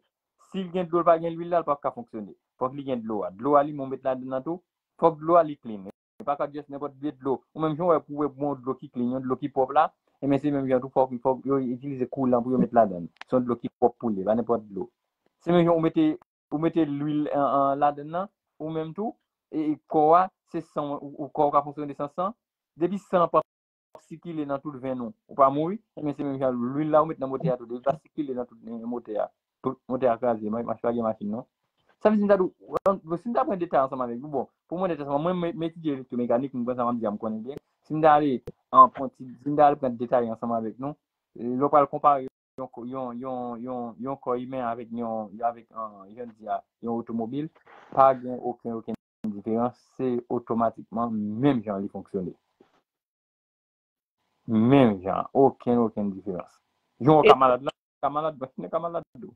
Si l gen dlo, l pa gen lwil la, l p ap ka fonksyone. Fòk li gen dlo a. Dlo a li menm ou met ladan nan tou, fòk dlo a li clean. E pa ka just nenpòt vye dlo. Ou menm jan w wè pou w wè bon dlo ki clean, yon dlo ki pwòp la, ebyen se menm jan tou fòk, fòk yo itilize koulan pou yo met ladan l. Se yon dlo ki pwòp pou li, pa nenpòt dlo. Se menm jan ou mete, ou mete lwil an, an ladan nan, ou menm tou, e, e kò a, se san, ou, ou kò w ka fonksyone san san. Depi san an p ap sikile nan tout venn ou, ou pa mouri, ebyen se menm jan lwil la ou met nan motè a tou, depi l pa sikile nan tout, eh, motè a, tout motè a kraze, ma-, mach pa gen machin non. Sa vle di m ta di w, si m ta pran detay ansanm avèk nou, bon, pou mwen detay sa, mwen m, m etidye elektwomekanik, m konn sa m ap di a, m konnen byen. Si m ta ale an pran ti, si m ta ale pran detay ansanm avèk nou, eh, lè w pral konpare yon, yon, yon, yon, yon kò imen avèk yon, avèk, ah, jan di a, yon otomobil, pa gen okenn, okenn diferans, se otomatikman menm jan li fonksyone. Menm jan, okenn, okenn diferans. Jan w ka malad la, ka malad, machin nan ka malad tou.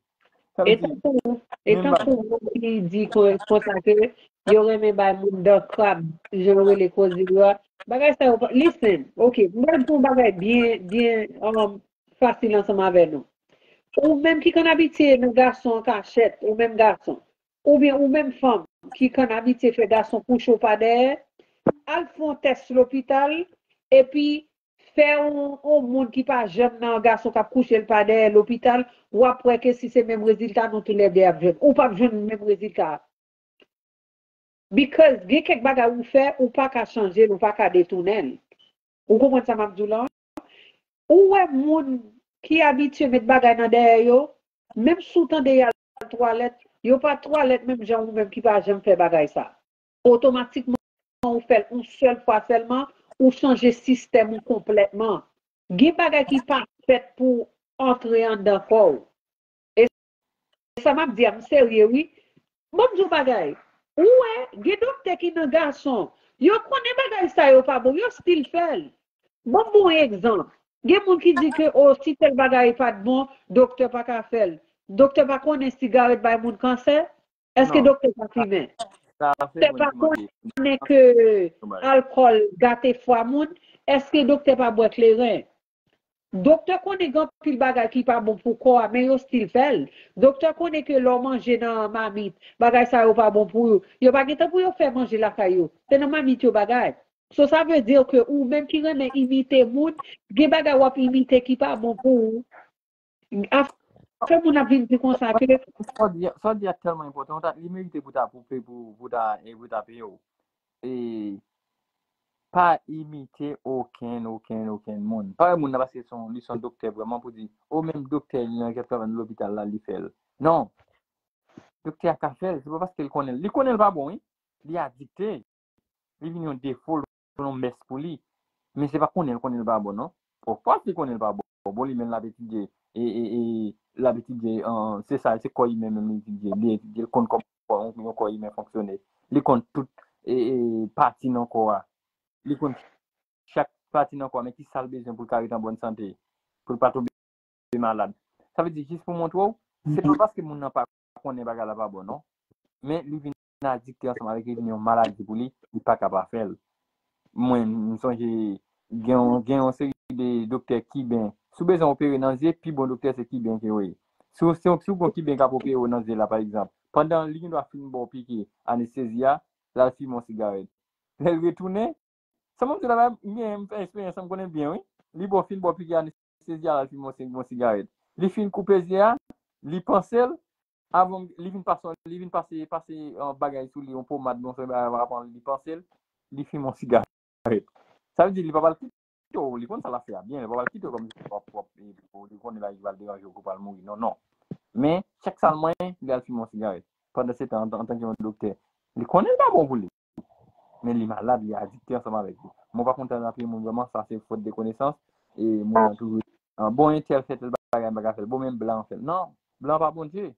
Sa vle di, etan pou, etan pou moun ki di kon-, konsa ke yo renmen bay moun dan krab, jan yo rele koze yo a, bagay sa yo pa, listen, ok, m pral di yon bagay byen, byen, um, fasil ansanm avè nou. Ou menm ki konn abitye nan gason an kachèt, ou menm gason, oubyen ou menm fanm ki konn abitye fè gason kouche w pa dèyè, al fè yon tès lopital, epi fè yon, yon moun ki pa janm nan gason k ap kouche l pa dèyè lopital, w ap wè ke si se menm rezilta, nou toulède ap jwenn. Ou p ap jwenn menm rezilta a. Because gen kèk bagay ou fè, ou pa ka chanje l, ou pa ka detounen l. Ou konprann sa m ap di w la? Ou wè moun ki abitye met bagay nan dèyè yo, menm si w tande y al twalèt, yo pa twalèt menm jan ou menm ki pa janm fè bagay sa. Otomatikman, ou fè l yon sèl fwa sèlman, ou chanje sistèm ou konplètman. Gen bagay ki pa fèt pou antre anndan kò w. E sa m ap di a, m serye wi. Ban m di w bagay. Ou wè, gen doktè ki nan gason. Yo konnen bagay sa yo pa bon, yo still fè l. Ban m ba w yon egzanp. Gen moun ki di ke, o, si tèl bagay pa t bon, doktè pa ka fè l. Doktè pa konnen sigarèt bay moun kansè? Èske doktè pa fimen? Doktè pa konnen ke alkòl gate fwa moun? Èske doktè pa bwè kleren? Doktè konnen gen anpil bagay ki pa bon pou kò a, men yo still fè l. Doktè konnen ke lè w manje nan mamit, bagay sa yo pa bon pou yo. Yo pa gentan pou yo fè manje lakay yo. Se nan mamit yo bagay. So, sa vle di ke ou menm ki renmen imite moun, gen bagay w ap imite ki pa bon pou ou. Afè moun ap vin di konsa ke Sa w di, sa w di a tèlman enpòtan, ou ta, li merite pou ta, pou, pou, pou, pou ta, e, pou ta peye w. E, pa imite okenn, okenn, okenn moun. Pa wè moun nan paske se yon, li se yon doktè vrèman pou di, o menm doktè li nan k ap travay nan lopital la, li fè l. Non. Doktè a ka fè l, se pa paske l konnen l. Li konnen l pa bon, wi. Li adikte. Li vin yon defo, yon mès pou li. Men se pa konnen l konnen l pa bon, non. Ofkòs li konnen l pa bon. Bon, li menm l ap etidye, e, e, e, l ap etidye, an, se sa, se kò imen menm li etidye. Li etidye, li konn kòman yon, yon kò imen fonksyone. Li konn tout, e, e, pati nan kò a. Li konn chak pati nan kò a, men ki sa l bezwen pou l ka ret an bòn sante, pou l pa tonbe malad. Sa vle di, jis pou montre w, se pa paske moun nan pa konnen bagay la pa bon, non. Men li vin adikte ansanm avèk li, vin yon maladi pou li, li pa ka pa fè l. Mwen, m sonje gen yon, gen yon seri de doktè kiben. Si w bezwen opere nan zye, pi bon doktè se kiben ke yo ye. Si w, si w, si w gon kiben k ap opere w nan zye la, pa egzanp, pandan li gendwa fin ba w piki anestezi a, l al fimen yon sigarèt. Lè l retounen, sa m ap di w la, m gen, m fè eksperyans, m konnen l byen, wi. Li ba w fin ba w piki anestezi a, l al fimen yon, yon sigarèt. Li fin koupe zye a, li panse l, avan li vin pase, li vin pase, pase yon bagay sou li, yon pomad, yon seri bagay, avan li panse l, li fimen yon sigarèt. Sa vle di, li pa pral kite w, li konn sa l ap fè a byen, li pa pral kite w kòm si w ap, w ap, e, li konnen bagay ki pral deranje w, ke w pral mouri. Non, non. Men, chak sa l manyen, li al fimen yon sigarèt. Pandan se tan, antan, antanke yon doktè, li konnen l pa bon pou li. Men li malad, li adikte ansanm avèk li. Mwen pa kontan nan pye moun vrèman, sa se fòt de konesans. E moun an toujou, ah, bon, entèl fè tèl bagay, m pa ka fè l. Bon, men blan fè l. Non, blan pa Bondye.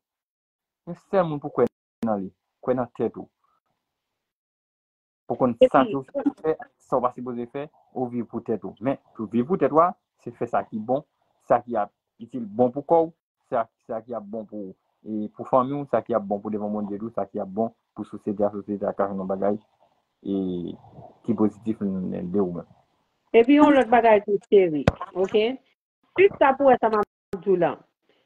Yon sèl moun pou kwè nan li. Kwè nan tèt ou. Pou konn sa ke w sipoze fè, sa w pa sipoze fè, ou viv pou tèt ou. Men, pou viv pou tèt ou a, se fè sa ki bon, sa ki ap itil bon pou kò w, sa, sa ki ap bon pou, e, pou fanmi w, sa ki ap bon pou devan Bondye tou, sa ki ap bon pou sosyete a, sosyete a ka jwenn yon bagay, e, ki pozitif de ou menm. Epi yon lòt bagay tou, cheri, oke? Suiv sa pou wè sa m ap di w la.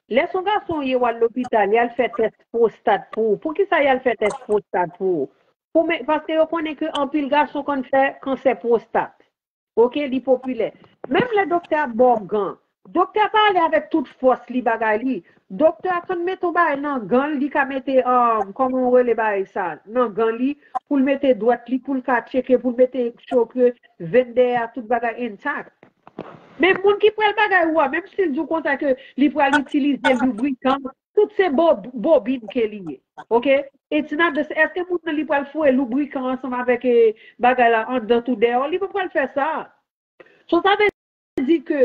Lè se yon gason w ye, w al lopital, y al fè tès pwostat pou ou. Poukisa y al fè tès pwostat pou ou? Pou men, paske yo konnen ke anpil gason konn fè kansè pwostat. Oke, li popilè. Menm lè doktè a ba w gan, doktè a pa ale avèk tout fòs li, bagay li. Doktè a konn mete yon bagay nan gan l, li ka mete, um, kòman w rele bagay sa, nan gan li, pou l mete dwèt li, pou l ka tcheke, pou l mete cho ke venn dèyè a, tout bagay intact. Men moun ki pral bagay ou a, menm si l di w konsa ke li pral itilize librikan, tout se bo-, bobin ke li ye. Oke? It's not the, èske moun nan li pral foure librikan ansanm avèk, e, bagay la anndan tou dèyè? Li pa pral fè sa. So, sa vle di ke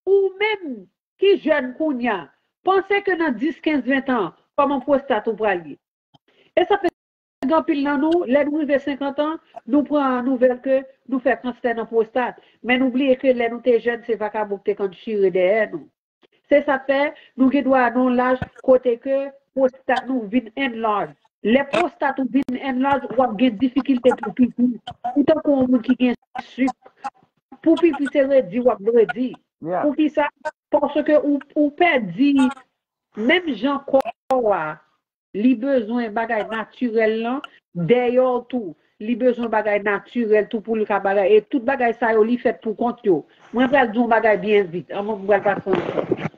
ou menm ki jèn kounye a, panse ke nan dis, kenz, ven tan, kòman pwostat ou pral ye? E sa fè gen anpil nan nou, lè nou rive senkant an, nou pran nouvèl ke nou fè kansè nan pwostat. Men nou bliye ke lè nou te jèn, se vakabon k te konn chire dèyè nou. Se sa k fè nou gen dwa nan yon laj kote ke pwostat nou vin enlarge. Lè pwostat ou vin enlarge, w ap gen difikilte pou pipi. Ou tankou yon moun ki gen sik. Pou pipi, se redi w ap redi. Poukisa? Paske ou, ou pèdi menm jan kò a li bezwen bagay natirèl lan, dèyè w tou, li bezwen bagay natirèl tou pou li ka bagay. E tout bagay sa yo, li fèt pou kont yo. Mwen pral di yon bagay byen vit, an mwen pral pase yon.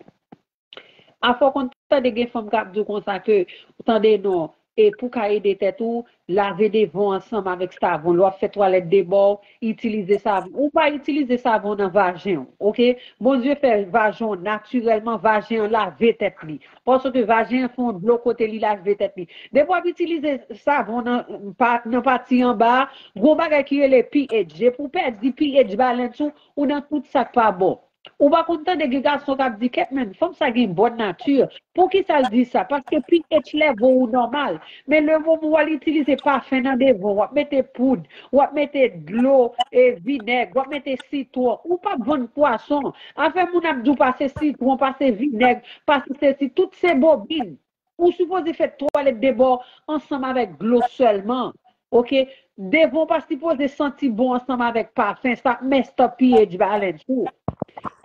Afè w konn tande gen fanm k ap di w konsa ke, tande non, e pou ka ede tèt ou, lave devan w ansanm avèk savon. Lè w ap fè twalèt debò, itilize savon. Ou pa itilize savon nan vajen w, oke? Bondye fè vajen w natirèlman, vajen an lave tèt li. Paske vajen an se yon dlo kote li lave tèt li. Depi w ap itilize savon nan, pa, nan pati anba a, gon bagay ki rele pH. Depi w pèdi pH balance ou, ou nan tout sa k pa bon. Ou pa konn tande gen gason k ap di, "Kèt men, fanm sa gen bòn nati." Poukisa l di sa? Paske pH level ou nòmal. Men lemoman w al itilize pafen nan devan, w ap mete poud, w ap mete dlo, e, vinèg, w ap mete sitwon, ou p ap vann pwason. Afè moun ap di w pase sitwon, pase vinèg, pase sesi, tout se bobin. Ou sipoze fè twalèt debò ansanm avèk dlo sèlman. Oke? Devan w pa sipoze santi bon ansanm avèk pafen, sa ap mess up pH balance ou.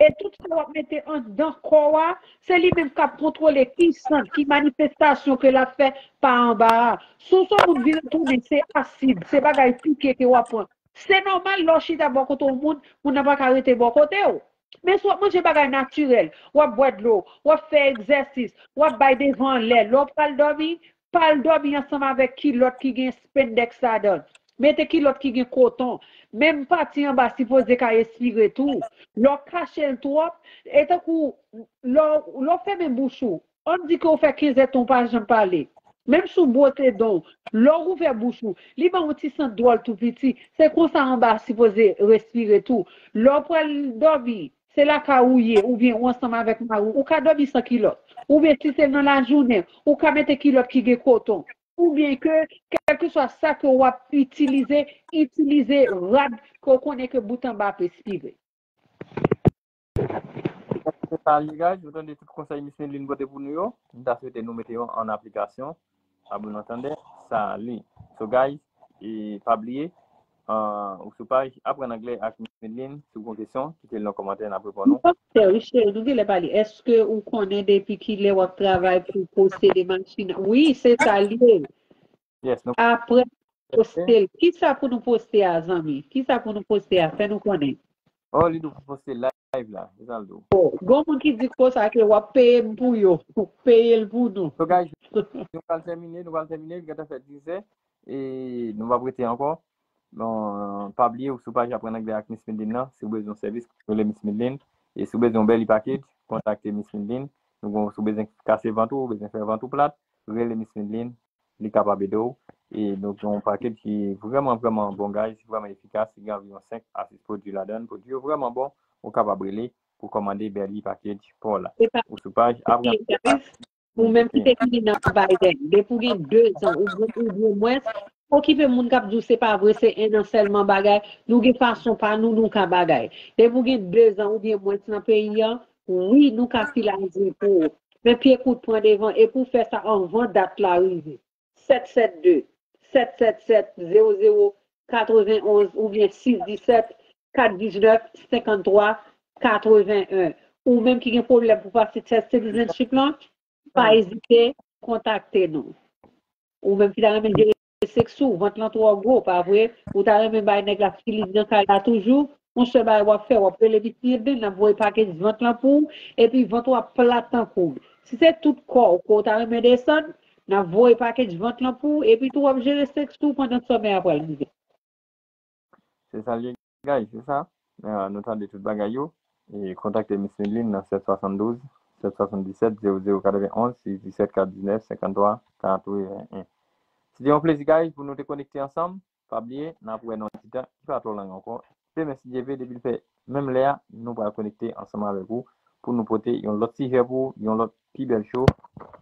E tout sa w ap mete anndan kò w a, se li menm k ap kontwole ki sant, ki manifestasyon ke l ap fè pa anba a. Si w se yon moun vire tounen, se asid, se bagay pike ke w ap pran. Se nòmal lè w chita bò kote yon moun, moun nan pa ka rete bò kote w. Men si w ap manje bagay natirèl, w ap bwè dlo, w ap fè egzèsis, w ap bay devan anlè, lè w pral dòmi, pa al dòmi ansanm avèk kilòt ki gen spandex ladan l. Mete kilòt ki gen koton. Menm pati anba sipoze ka respire tou. Lè w kache l twòp, e tankou lè w lè w fèmen bouch ou, ann di ke w fè kenz èdtan w pa janm pale. Menm si w bwote dan w, lè w ouvè bouch ou, li ban w yon ti sant dwòl tou piti. Se konsa anba sipoze respire tou. Lè w pral dòmi, se lakay ou ye, oubyen ou ansanm avèk mari w, ou ka dòmi san kilòt. Oubyen si se nan lajounen, ou ka mete kilòt ki gen koton. Oubyen ke, kèlkeswa sa ke w ap itilize, itilize rad ke w konnen ke bout anba ap respire. Se sa li, guys. Nou tande tout konsèy Miss Medline pote pou nou yo. Nou ta swete nou mete yo an aplikasyon. Sa bon, nou tande. Sa li. So, guys, e pa bliye, uh, ou sou paj Aprann Anglè ak Miss Medline. Si w gen kesyon, kite l nan kòmantè, n ap reponn ou. Doktè Richel, nou genlè pale. Èske ou konnen depi kilè w ap travay pou posede machin? Wi, se sa l ye. Yes, nou Apre poste l. Kisa pou nou poste a, zanmi? Kisa pou nou poste a? Fè nou konnen. Oh, li dou pou poste live la. Se sa l dou. Gon moun ki di konsa ke w ap peye m pou yo. Peye l pou nou. So, guys, nou pral tèmine, nou pral tèmine, li gentan fè dizè. E nou p ap rete ankò. Bon, pa bliye, ou sou paj Aprann Anglè ak Miss Medline nan. Si w bezwen yon sèvis, rele Miss Medline. E si w bezwen yon bèl package, kontakte Miss Medline. Nou gon, si w bezwen kase vant ou, ou bezwen fè vant ou plat, rele Miss Medline. Li kapab ede w. E nou gen yon package ki vrèman, vrèman bon, guys, vrèman efikas. Li gen anviwon senk a sis pwodui ladan l. Pwodui yo vrèman bon. Ou kapab rele pou kòmande bèl package pa w la. Ou sou paj Aprann Anglè ak Ou menm ki te vini nan Biden, depi w gen de zan ou, ou byen mwens, okipe moun k ap di w se pa vre, se en an sèlman bagay, nou gen fason pa nou, nou ka bagay. Depi w gen de zan ou byen mwens nan peyi an, wi, nou ka fil azil pou ou. Men pye kout pran devan, e pou w fè sa anvan dat la rive. Sèt sèt de, sèt sèt sèt, zewo zewo katrevenn onz oubyen sis disèt, kat diznèf, senkanntwa, katrevenn en. Ou menm ki gen pwoblèm pou pase tès citizenship lan, pa ezite kontakte nou. Ou menm ki ta renmen jere sèks ou, vant lan twò gwo, pa vre? Ou ta renmen bay nèg la filiz nan kay la toujou? Yon sèl bagay w ap fè, w ap rele Miss Medline, n ap voye pakèt vant lan pou ou, epi vant ou ap plat tankou. Si se tout kò w ke w ta renmen desann, n ap voye pakèt vant lan pou ou, epi tou w ap jere sèks ou pandan sòmè a pral rive. Se sa l ye, guys, se sa. Ah, nou tande tout bagay yo. E kontakte Miss Medline nan sèt swasanndouz, sèt swasanndisèt, zewo zewo katrevenn onz, sis disèt, kat diznèf, senkanntwa, katrevenn en. Se te yon plezi, guys, pou nou te konekte ansanm. Pa bliye, n ap wè nan yon ti tan, ki pa twò long ankò. Demen, si Dye vle, depi l fè menm lè a, nou pral konekte ansanm avèk ou pou nou pote yon lòt sijè pou ou, yon lòt pi bèl show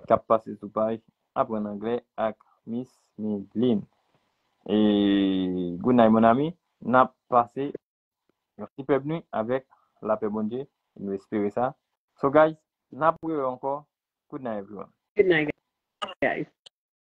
k ap pase sou paj Aprann Anglè ak Miss Medline. E good night, mon ami. N ap pase yon sipèb nwi avèk lapè Bondye. Nou espere sa. So, guys, n ap rewè ankò. Good night, everyone. Good night, guys.